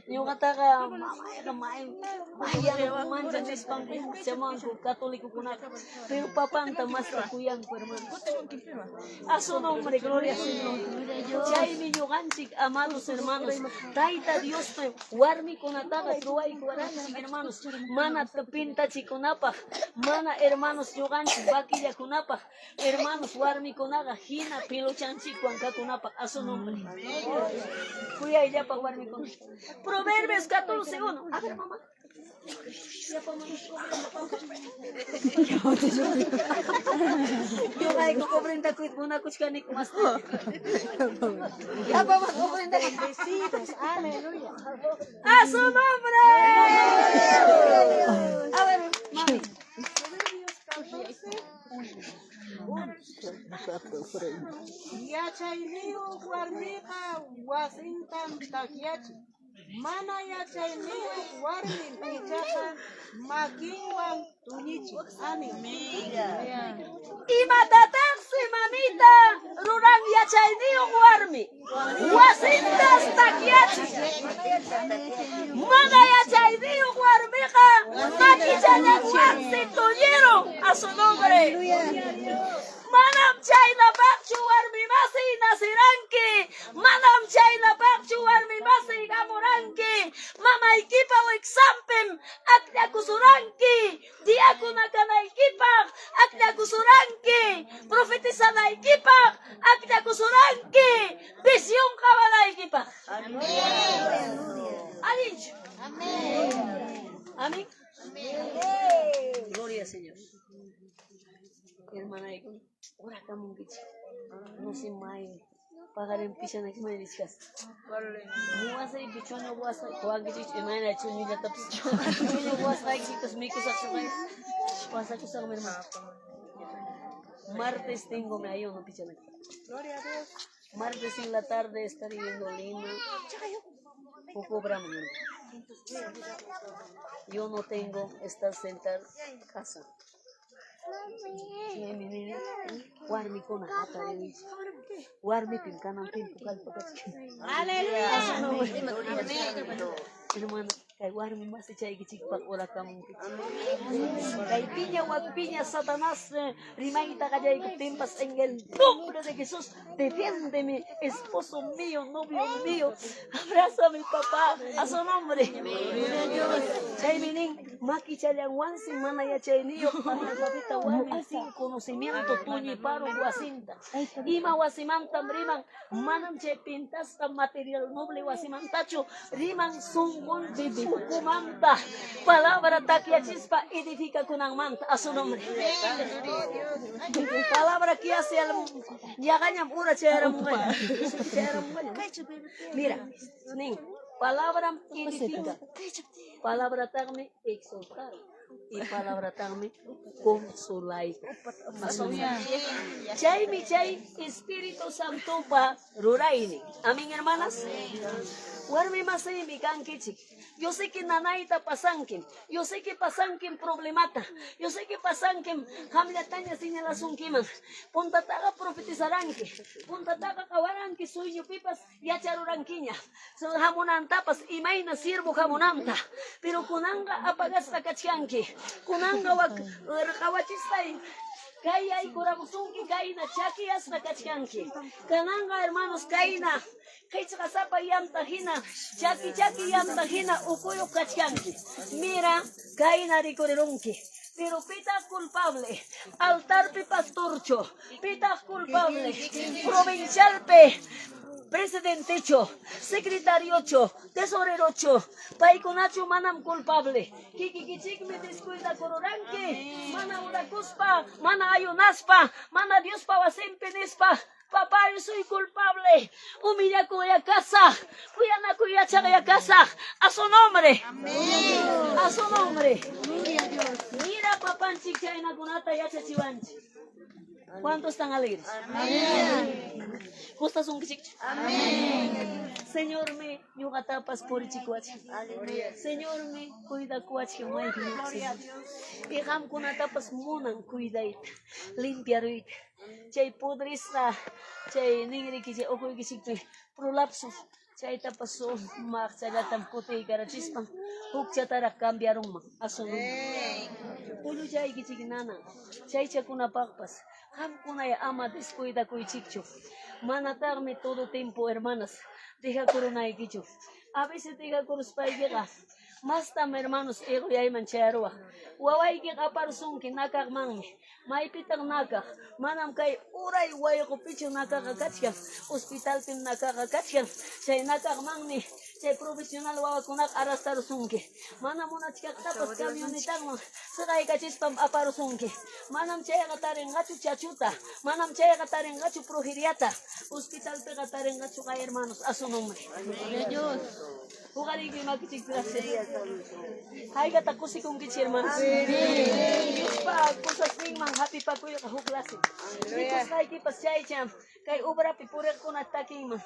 Ñuqataqa mamayqa may mayanku mancha nispanku chamanku católicokunaqa. Pero papanta masta kuyanku, hermanos. A su nombre, gloria al Señor. Chaymi ñuqanchik, amados hermanos, Tayta Diospa warmikunataqa ruwaykuwaranchik, hermanos, mana pintachikunapaq, mana, hermanos, ñuqanchik vaquillakunapaq, hermanos, warmikunaqa hina piluchanchikwan kakunapaq, a su nombre. Kuyayllapaq warmikuna. Proverbios 14:1. A ver, mamá. Ñuqayku ofrenda munakuchkaniku mas. Yapaman ofrenda. Bendecidos, aleluya. ¡A su nombre! A ver, mami. Yachayniyuq warmiqa wasintam takyachin. Mana yachayniyuq warmim ichaqa makinwan tuñichin. Amén. Imatataqsi mamita ruran yachayniyuq warmi? Wasintas takyachin. Mana yachayniyuq warmiqa makichallanwansi tuñirun. A su nombre. Manam chaynapaqchu warmi masiy naciranki. Manam chaynapaqchu warmi masiy hamuranki. Mamaykipa wiksanpim akllakusuranki. Diácona kanaykipaq akllakusuranki. Profetizanaykipaq akllakusuranki. Visión qawanaykipaq. Allinchu. Amén. Gloria al Señor. Hermanaykuna, urakamunkichik. No sé may paqarin pichanaki may nichkas. Wasaypi chuño wasay quwankichik imayna chuñullatapas chuño wasqaykichiktas mikusaqchu pasakusaqmi hermano. Martes tengo mi ayuno pichanaki. Gloria a Dios. Martes en la tarde estaré yendo a Lima. O cobramos. Yo no tengo estar sentar casa. Chaymi nini warmikuna hatarinichik. Warmipim kanan timpu kallpa kachkan. Aleluya. Hermano, kay warmi masichaykichikpaq orakamunkichik. Kay piña wak piña Satanás rimayta qallaykuptinpas en el nombre de Jesús defiéndeme, esposo mío, novio mío, abraza a mi papá, a su nombre. Chaymi nin makichallanwansi mana yachayniyuq analfabeta warmi sin conocimiento tuñiparun wasinta. Ima wasimantam riman, manam chay pintasqa material noble wasimantachu, riman sunqunchik ukumanta, palabra takyachispa edificakunanmanta, a su nombre. Palabra que hace al yaqañam hora chayaramunqaña. Chayaramunqaña. Mira, nin, palabra edifica. Palabrataqmi exaltar. Y palabrataqmi consolay. A su nombre. Chaymi chay Espíritu Santopa ruraynin. Amén, hermanas. Warmi masiymi kankichik. Yo sé que nanayta pasankim. Yo sé que pasankim problemata. Yo sé que pasankim qamllataña señalasunkiman. Puntataqa profetizaranki. Puntataqa qawaranki sueñopipas yacharurankiña. Hamunantapas imayna siervo hamunanta. Pero kunanqa apagasqa kachkanki. Kunanqa wak qawachisqay kay yaykuramusunki kayna chakiyasqa kachkanki. Kananqa hermanos kayna qichqasapa yanta hina chaki chaki yanta hina ukuyuq kachkanki. Mira kayna rikurirunki. Pero pitaq culpable, altarpi pastorcho, pitaq culpable, provincialpi presidentecho, secretariocho, tesorerocho, paykunachu manam culpable. Kikikichikmi descuidakururanki, mana orakuspa, mana ayunaspa, mana Diospa wasinpi nispa. Papá, yo soy culpable. Humillakuyá kasaq, kuyanakuyachaqyá kasaq. A su nombre. A su nombre. Mira papanchik chaynakunata yachachiwanchik. ¿Cuántos están alegres? Gustasunkichikchu? Señormi ñuqatapas purichikuwachkan. Señormi cuidakuwachkan maypi. Y qamkunatapas munan cuidayta, limpiaruyta. Chay pudrisqa, chay ninriki, chay ukuykichikpi prolapso, chaytapas sumaqchallatam kutiykarachispan hukchataraq cambiarunman. A su nombre. Tulluchaykichik nana, chaychakunapaqpas qamkunaya ama descuidakuychikchu. Manataqmi todo tiempo, hermanas, dejakurunaykichu. A veces dejakuruspaykiqa Mastam hermanos iquyayman chayaruwaq. Wawaykiqa aparusunki nakaqmanmi. Maypitaq nakaq? Manam kay uray wayqupichu nakaqa kachkan. Hospitalpim nakaqa kachkan. Chay nakaqmanmi chay profesional wawakunaqa arrastarusunki. Mana munachkaqtapas camionetanman siqaykachispam aparusunki. Manam chayqa tarinqachu chachuta. Manam chayqa tarinqachu progeriata. Hospitalpiqa tarinqachu kay hermanos a su nombre. Huqariykuy makichik, gracias. Haykata kusikunkichik, hermanos. Diospa cosasninman hapipakuyqa huk clase. Mikusqaykipas chaycham kay obrapi puriqkuna takinman.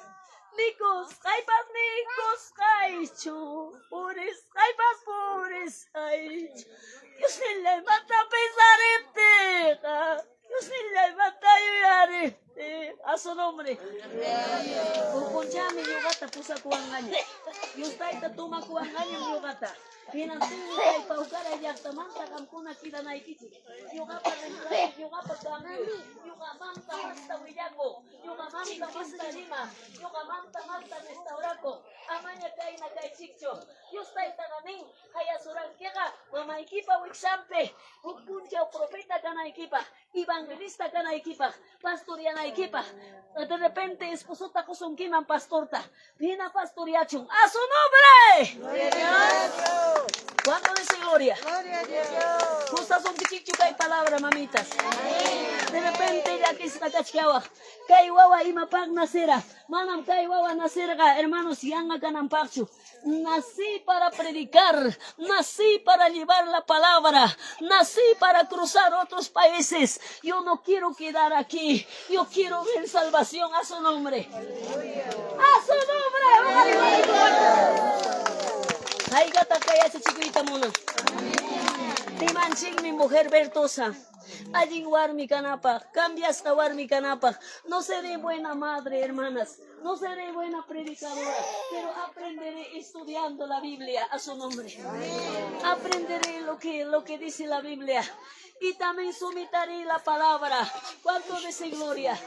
Mikusqaypas mikusqaychu, purisqaypas purisqaychu. Diosnillaymanta pensariptiqa, Diosnillaymanta yuyariptiqa, a su nombre. Huk punchawmi ñuqata pusakuwanqaña. Dios Tayta tomakuwanqañam ñuqata. Hinaptinmi kay Paucaray llaqtamanta qamkuna quidanaykichik. Ñuqapa reemplazo, ñuqapa cambio, ñuqamanta masta willakuq, ñuqamanta masta rimaq, ñuqamanta masta restaurakuq. Amaña kayna kaychikchu. Dios Taytaqa nin, hayasurankiqa mamaykipa wiksanpi huk punchaw profeta kanaykipaq, evangelista kanaykipaq, pastorianaykipaq. De repente esposota qusunkiman pastorta. Hina pastoriachun. ¡A su nombre! ¿Cuánto dice gloria? Gustasunkichikchu kay palabra, mamitas? De repente llakisqa kachkawaq. Kay wawa imapaq nacera. Manam kay wawa nacerqa, hermanos, yanqa kananpaqchu. Nací para predicar, nací para llevar la palabra, nací para cruzar otros países. Yo no quiero quedar aquí, yo quiero ver salvación. A su nombre. A su nombre. Haykata kay yachachikuyta munan. Timanchikmi mujer virtuosa. Allin warmi kanapaq, cambiasqa warmi kanapaq. No seré buena madre, hermanas. No seré buena predicadora, pero aprenderé estudiando la Biblia. A su nombre. Aprenderé lo que dice la Biblia. Y también sumitaré la palabra. ¿Cuánto dice gloria?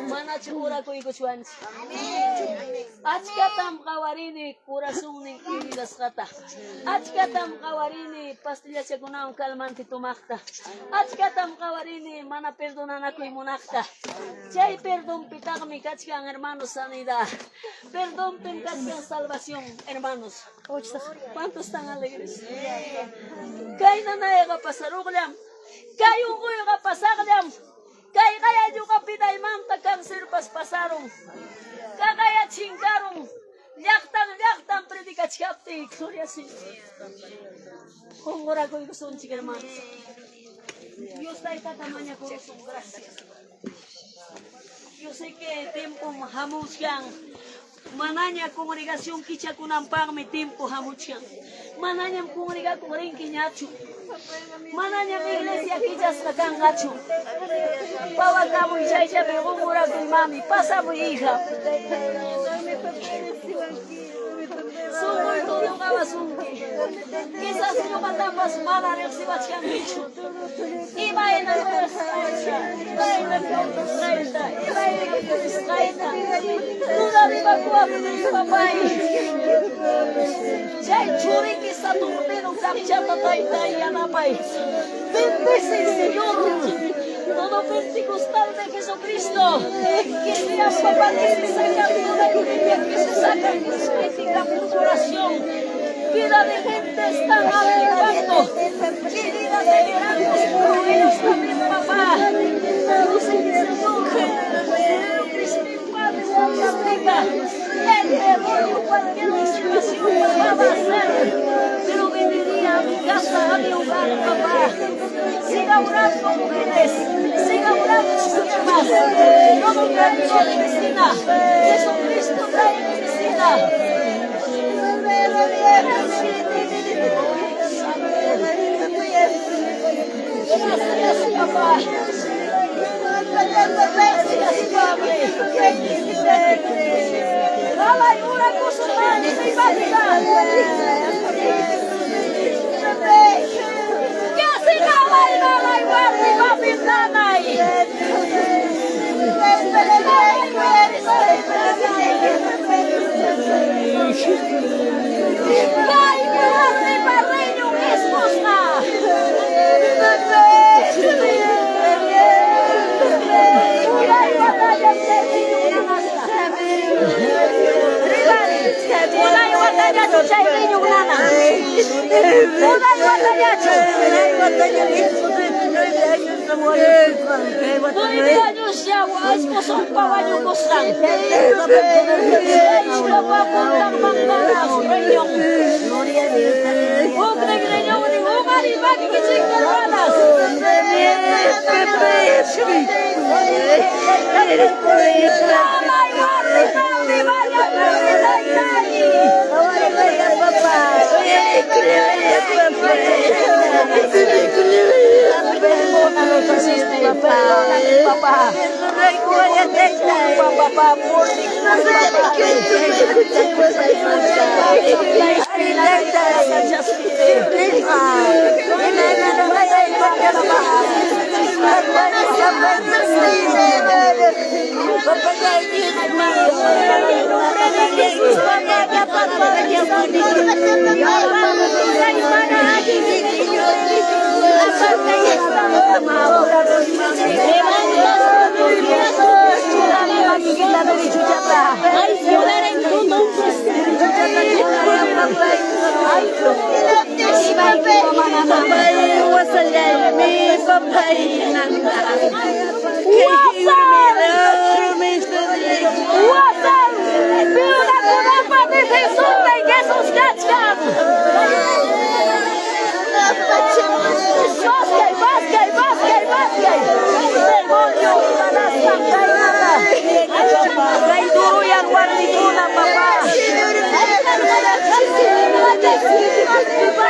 Manachu orakuykuchwanchik. Achkatam qawarini corazonnin heridasqata. Achkatam qawarini pastillachakunawan calmante tomaqta. Achkatam qawarini mana perdonanakuy munaqta. Chay perdonpitaqmi kachkan, hermanos, sanidad. Perdonpim kachkan salvación, hermanos. ¿Cuántos están alegres? Kay nanayqa pasaruqllam. Kay unquyqa pasaqllam. Kay qayalluqa pidaymanta cáncerpas pasaron. Kaqaya chinkarun. Llaqtan llaqtan predicachkaptiy, gloria Señor. Qunqurakuykusunchik, hermanos. Dios Taytata mañakurusun, gracias. Yo sé que tiempo hamuchkan. Manaña congregación kichakunanpaqmi tiempo hamuchkan. Manañam congregakun rinkiñachu. Manañam iglesia kichasqa kanqachu. Pawakamuy chayllapi qunqurakuy, mami. Pasamuy, hija. Sunquyku ñuqawasunki. Quizás ñuqatapas mana riqsiwachkankichu. Imayna riqsiwachkan, imayna kawsasqayta, imayna purisqayta. Duda rimakuwaptin, papay. Chay churiki Saturnino kapchata taytay yanapay. Bendice, Señor. Todo pentecostal de Jesucristo. Que sea, papá, que se saca toda envidia, que se saca crítica, murmuración. Vida de gente están aplicando. Que vida de milagros por ellos también, papá. Yo sé que, Señor, Cristo, Padre, aplica. El demonio, cualquier situación, papá, va a hacer. Pero vendría a mi casa, a mi hogar, papá. Siga orando, mujeres. Siga orando, siervas. Yo no traigo medicina. Jesucristo trae medicina. Gracias, papá. Gracias, Padre. Alay, una cosa más, mi padre. Kasi kalay nanay, warmi papi nanay. Nanay, warmi papi nanay. Unay watallachu chay riñon nanan. Unay watallachu. 9 años ya esposonpa wañukusqan. Ishkapa puntan mandanas riñon. Huknin riñonnin uqari makikichikta, hermanas. Mamay warmi mami mañakuni taytay. Perdóname, hiciste, perdóname, papá. Disculpa, papá, por mi culpa. Wasan! Viudakunapa defensornin Jesus kachkan! Maskay, maskay, maskay, maskay! Demonio, imanaspan kaynata! Kay duruyan warmikuna, papá!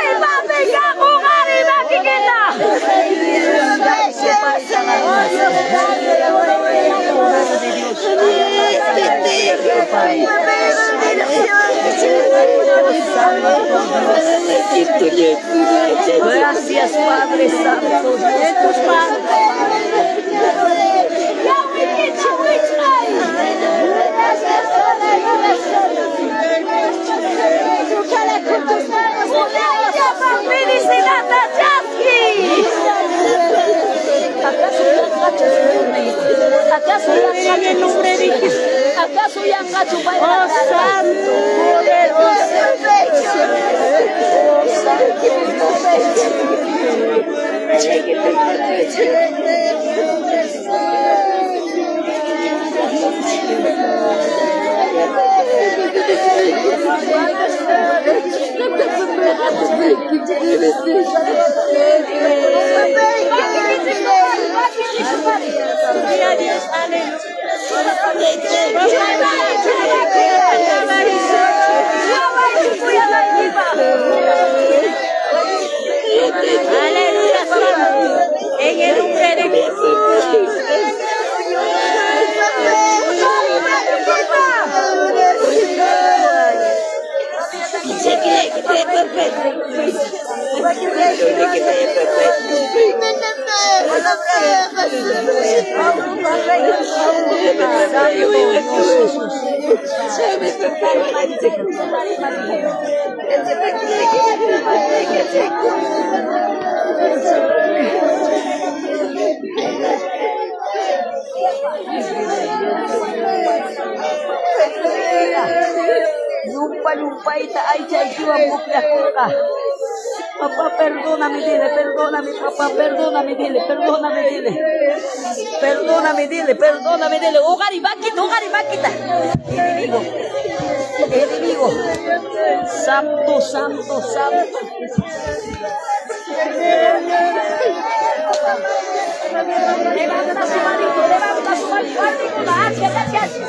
Imapi kaqunqari makikita! Gracias, Padre Santo. En tus manos. Ya, wikicha, wichqay. Unayllapaq medicinata chaski. ¿Acaso yanqachu? ¿Acaso yanqachu? En el nombre de Jesús. ¿Acaso yanqachu? Oh, santo, poderoso. Oh, santo. Aleluya. En el nombre de Jesús. Llumpa llumpayta aychaykiwan pukllakurqa. Papá, perdóname, dile, perdóname, papá, perdóname, dile, perdóname, dile. Perdóname, dile, perdóname, dile. Uqari makita, uqari makita. Enemigo, enemigo. Santo, santo, santo. Levanta su manito, levanta su manito. Hacia, hacia, hacia.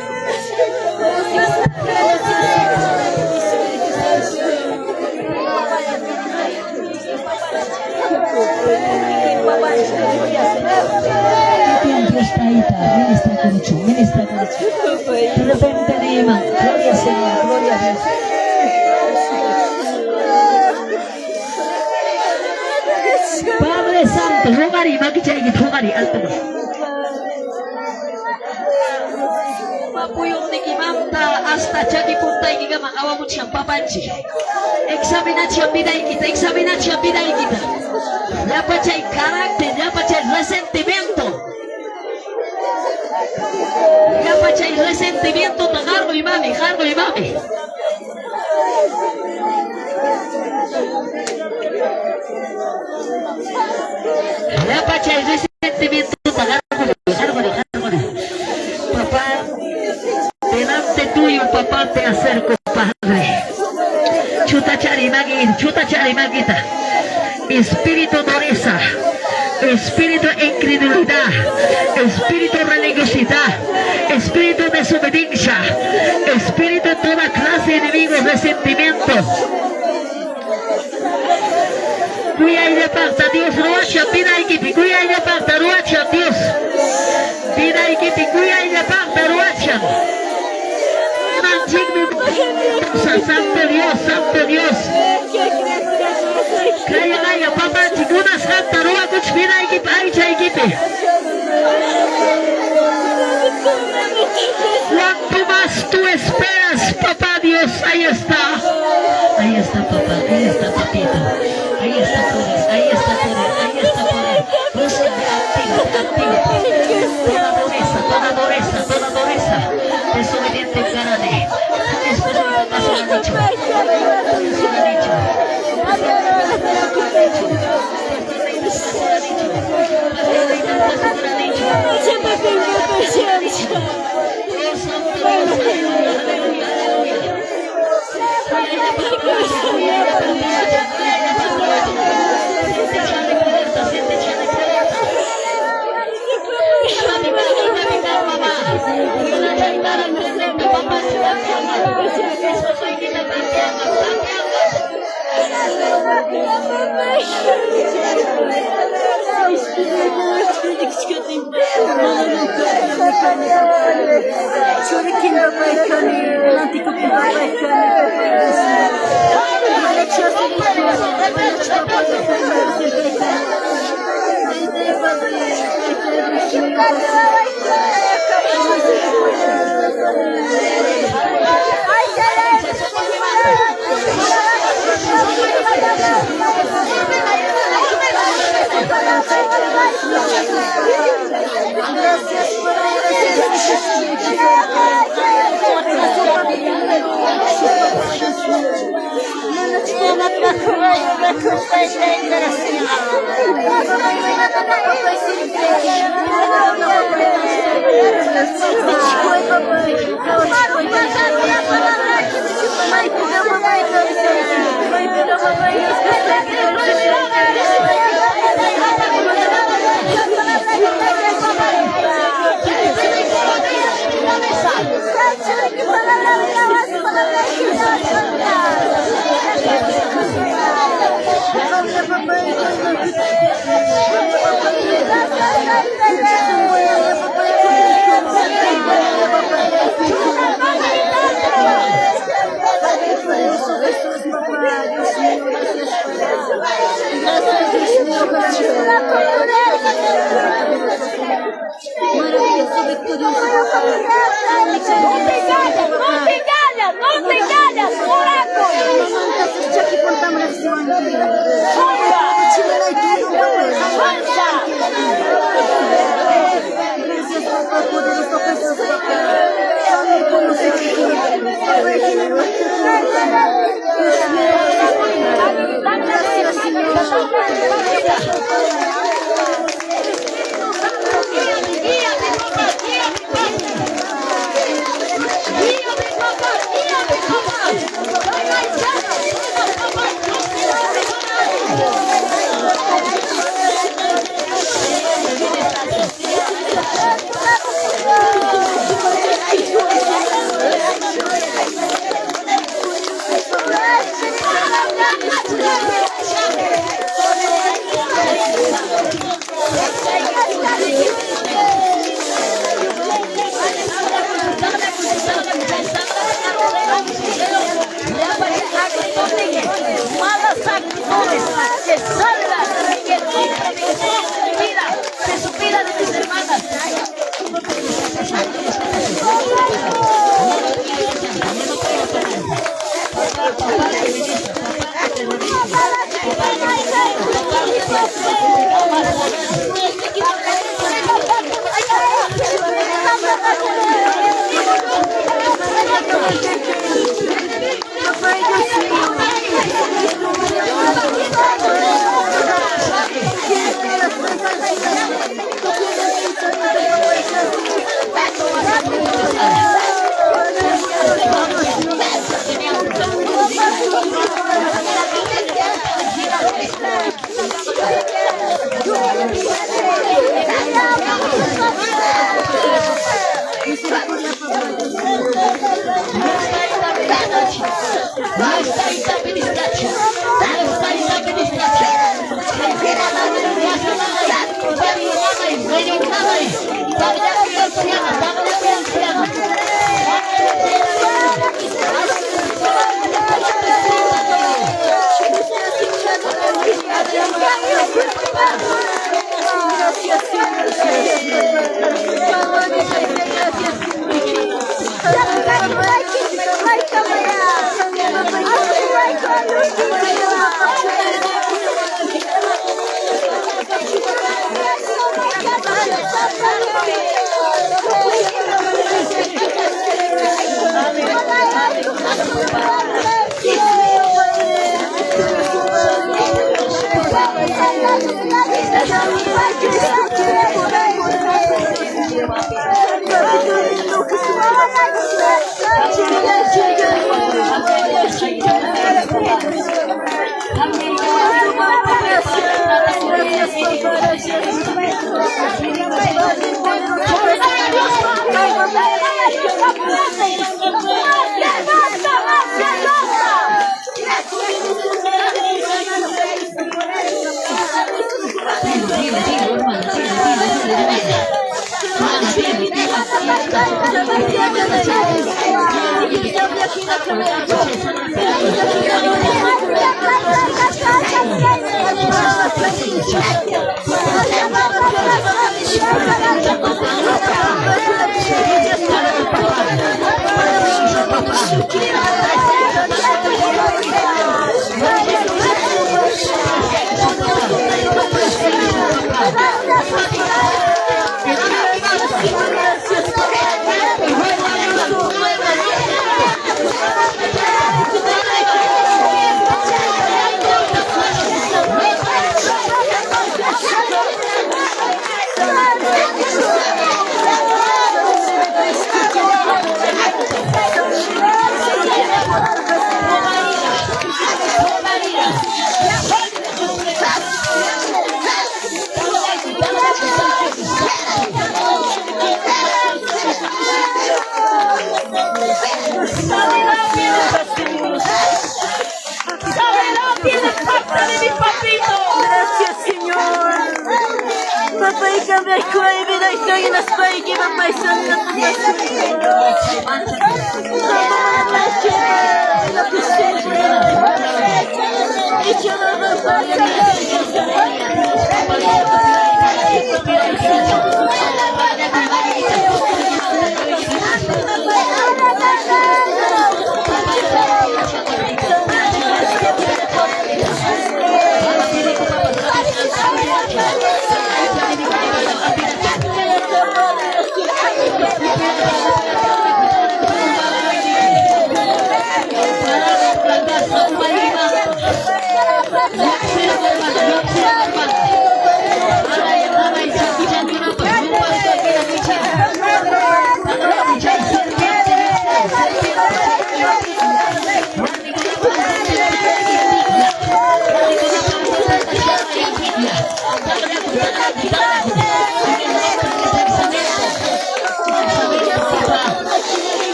Dios tayta, ministra kunichu, ministra kunichu. De repente Neema, gloria al Señor, gloria a Dios. Padre Santo, uqari, makichayki, uqari, alto. Mapuyuqnikimanta hasta chaki puntaykikama qawamuchkan papanchik. Examinachian vidaykita, examinachian vidaykita. Llapa chay carácter, llapa chay resentimiento. Llapa chay resentimiento ta qarquy mami, qarquy mami. Chutachari maki, chutachari makita. Espíritu dureza, espíritu incredulidad, espíritu religiosidad, espíritu desobediencia, espíritu toda clase de enemigos, resentimiento. Kuyayllapaqta Dios ruwashan vidaykipi, kuyayllapaqta ruwashan Dios. Vidaykipi kuyayllapaqta ruwashan. Manchikmi Santo Dios, Santo Dios. Kaya kaya papanchik munasqanta ruwakuch vidaykipi, aychaykipi. Cuanto más tú esperas, papá Dios, ahí está. Ahí está papá, ahí está papito. Ahí está poder, ahí está poder, ahí está poder. Busca, activa, activa. Toda dureza, toda dureza, toda dureza. Desobediente cara de. Esposo de papá se lo han dicho. Se lo han dicho. Se lo han dicho. Se lo han dicho. Se lo han dicho. Oh, Santo Dios, aleluya, aleluya, aleluya. Malas actitudes que salgan en el nombre de Jesús de mi vida, de su vida, de mis hermanas.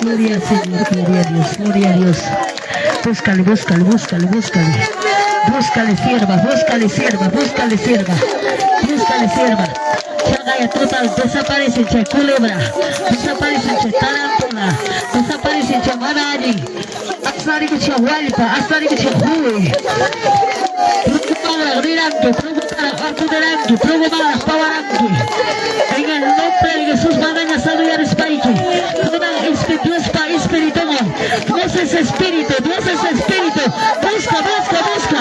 Gloria al Señor, gloria a Dios, gloria a Dios. Búscale, búscale, búscale, búscale. Búscale sierva, búscale sierva, búscale sierva. Búscale sierva. Chagaya total, desaparece che culebra, desaparece che tarántula, desaparece che manari. Asari che hualpa, asari che juve. En el nombre de Jesús van a saludar Espaiki. Dios pa espíritu. Dios es espíritu, Dios es espíritu. Busca, busca, busca.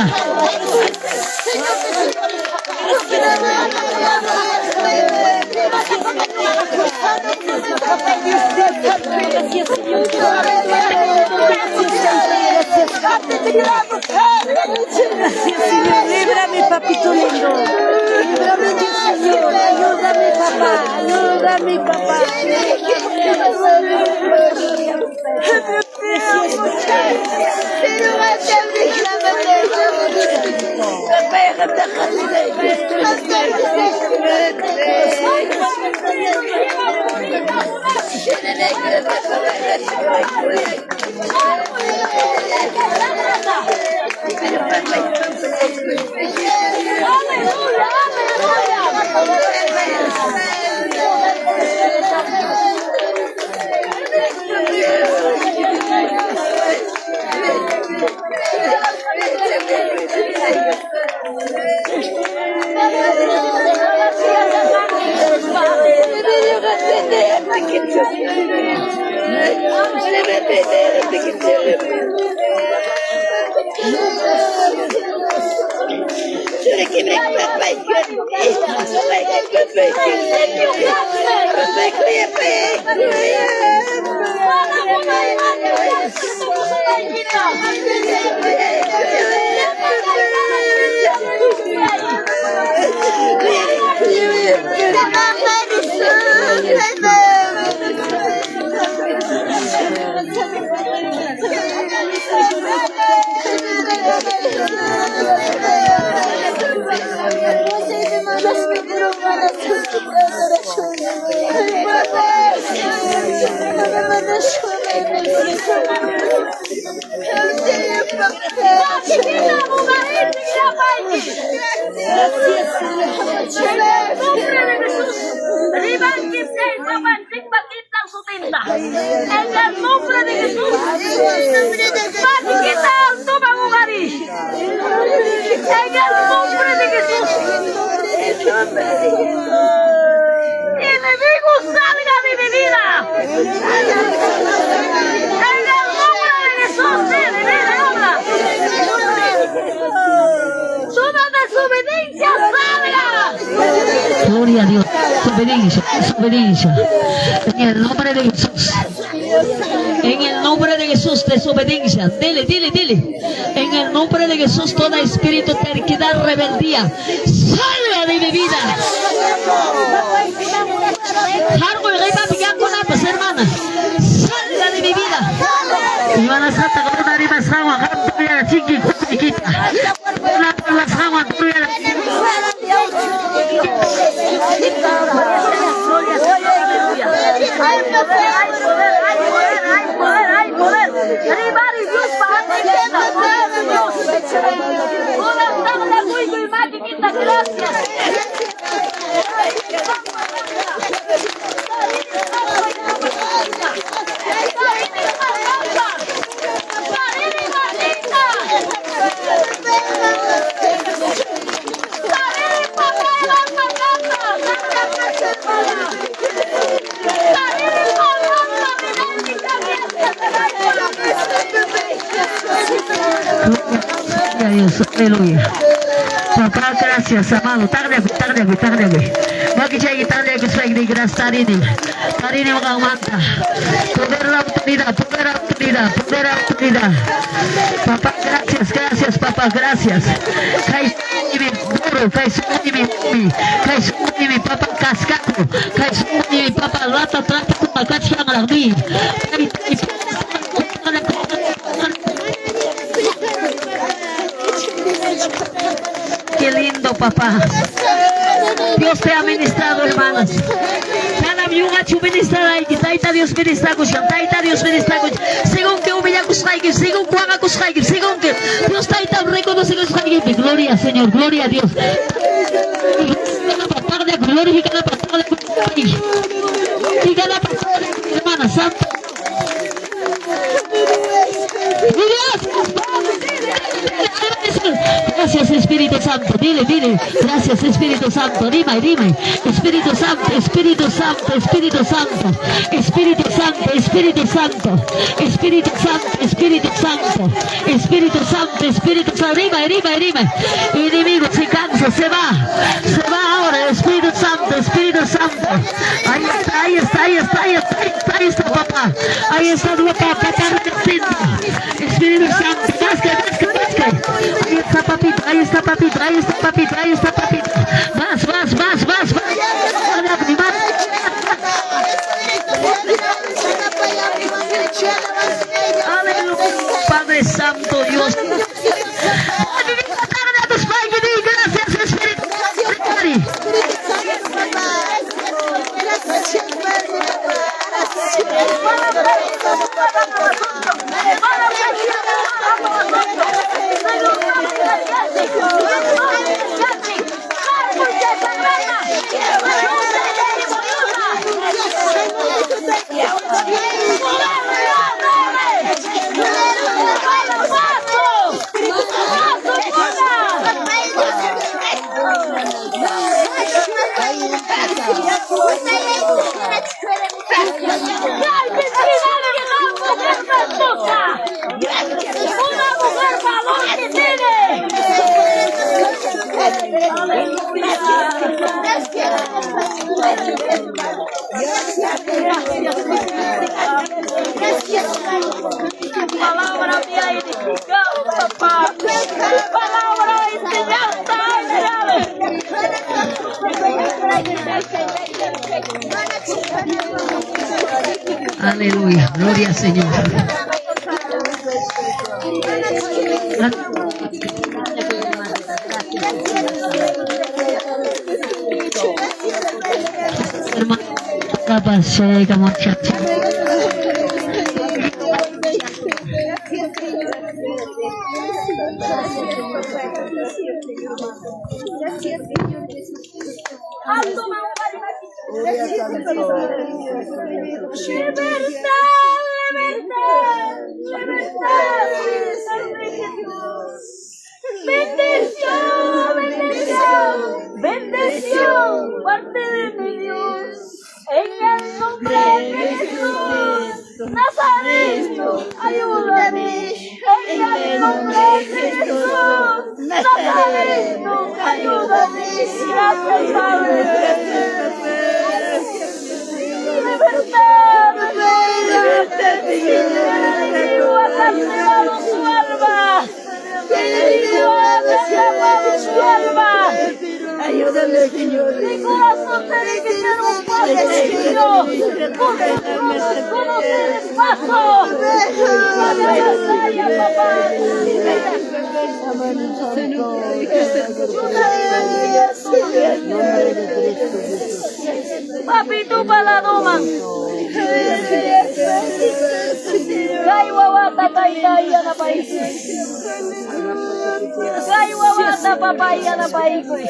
Gracias, Señor. Líbrame, papito lindo. Líbrame, Dios, Señor. Ayúdame, papá. Ayúdame, papá. En el nombre de Jesús. En el nombre de Jesús. Enemigo, salga de mi vida. En el nombre de Jesús, dile, habla. Toda desobediencia salga. Gloria a Dios. Desobediencia, desobediencia. En el nombre de Jesús. En el nombre de Jesús, desobediencia. Dile, dile, dile. En el nombre de Jesús, toda espíritu, terquedad, rebeldía, salga de mi vida. Hermana. Salga de mi vida. Hay poder, Gracias. Gloria a Dios, aleluya. Papá, gracias, amado. Tarde, tarde, tarde. Makichayki tarde, gracias, tarini. Tarini, manta. Poder la autoridad, poder la autoridad, poder la autoridad. Papá, gracias, gracias, papá, gracias. Kay duro, kay mi, kay mi papá cascaco, kay mi papá rata trata kachkan lagdi. Qué lindo, papá. Dios te ha ministrado, hermanas. Manam yunqachu ministrarayki, Tayta Dios ministrakushan, Tayta Dios ministrakushan. Según que humillakusqayki, según que waqakusqayki, según que Dios Tayta reconocekusqaykipi. Gloria, Señor, gloria a Dios. Hermana Santa. Gracias Espíritu Santo, dile, dile, gracias Espíritu Santo, dime, dime, Espíritu Santo, Espíritu Santo, Espíritu Santo, Espíritu Santo, Espíritu Santo, Espíritu Santo, Espíritu Santo, Espíritu Santo, Espíritu Santo, dime, dime, dime, enemigo se cansa, se va ahora, Espíritu Santo, Espíritu Santo, ahí está, ahí está, ahí está, ahí está, ahí está, ahí está papá, ahí está papá, papá, Espíritu Santo, más que, más que, más que, ahí está papito, ahí está papito, ahí está papito, ahí está papito, más, más, más, más, más, más. Aleluya, Padre Santo Dios. Gracias, Espíritu Una mujer valor que tiene. Tu palabra me ha edificado, papá. Tu palabra enseñanza ha enseñado. Aleluya, gloria al Señor. Libertad, libertad, libertad, de Jesús. Bendición, bendición, bendición, parte de mi Dios. En el nombre de Jesús, Nazareno, ayúdame. En el nombre de Jesús, Nazareno, ayúdame. Gracias, Padre. Libertad, libertad. El enemigo ha capturado su alma. El enemigo ha derramado su alma. Ayúdame, Señor. Mi corazón tiene que ser un paso sencillo. Conocer el paso. Papá. Papi, tu paladoman. Kay wawata tayta yanapaykuy. Kay wawata papay yanapaykuy.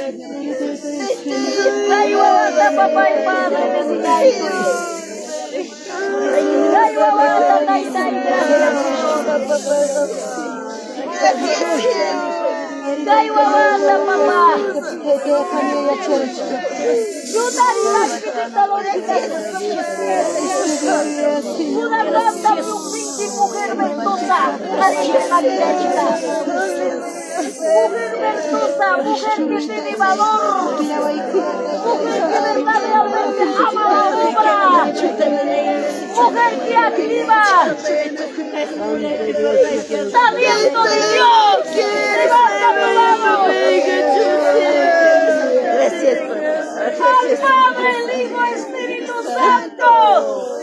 Kay wawata papay padre besigaykuy. Kay wawata tayta gracias. Kay wawata, papá. Una planta mujer verdosa, mujer verdosa, mujer que tiene valor, mujer que verdaderamente ama la obra, mujer que activa, talento de Dios, levanta tu mano. Al Padre, el Hijo, Espíritu Santo.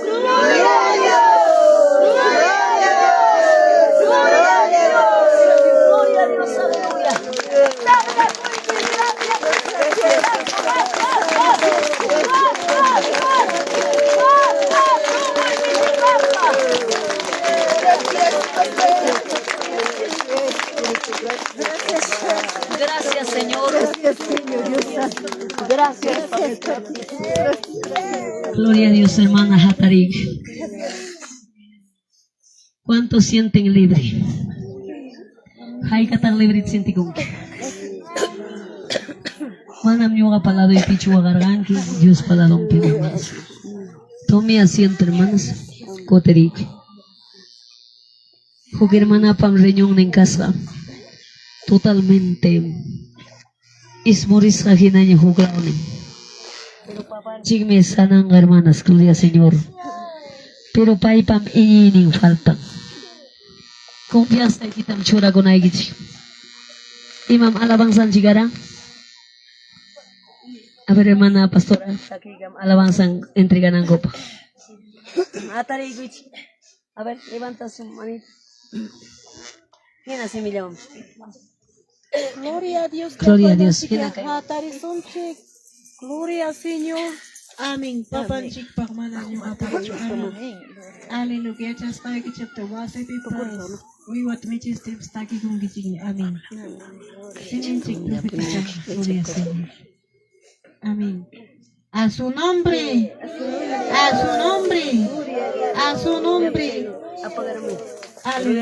Gloria a Dios. Gloria a Dios. Gloria a Dios. Gloria a Dios. Aleluya. Larga gracias. Más, más, más. Más, más, más. Más, más. Gracias, Señor. Gracias, Señor. Gracias, Gloria a Dios, hermana Hatarik. ¿Cuántos sienten libre? Haykataq libre sientikunki? Manam ñuqapa ladoypichu waqarqanki, Diospa ladonpi, hermanas. Tome asiento, hermanas. Koterik. Huk hermanapam riñonnin kasqa. Totalmente ismurisqa hinaña huklawnin. Pero papanchikmi sananqa, hermanas, gloria al Señor. Pero paypam iñiynin faltan. Confianzaykitam churakunaykichik. Imam alabanzanchik kara? A ver, hermana pastora, takiykam alabanzan entreganankupaq. Hatariykuchik. A ver, levanta su manita. Hina simillawan. Gloria a Dios. Gloria a Dios. Hina kay. Hatarisunchik. Gloria al Señor. Amén. Papanchikpaq mana ñuqapaqchu. Amén. Aleluya. Yachasqaykichikta wasipipas uywata michistipas takikunkichikña. Amén. Siminchik profetizamos. Gloria al Señor. Amén. A su nombre. A su nombre. A su nombre. Apágame. Aleluya.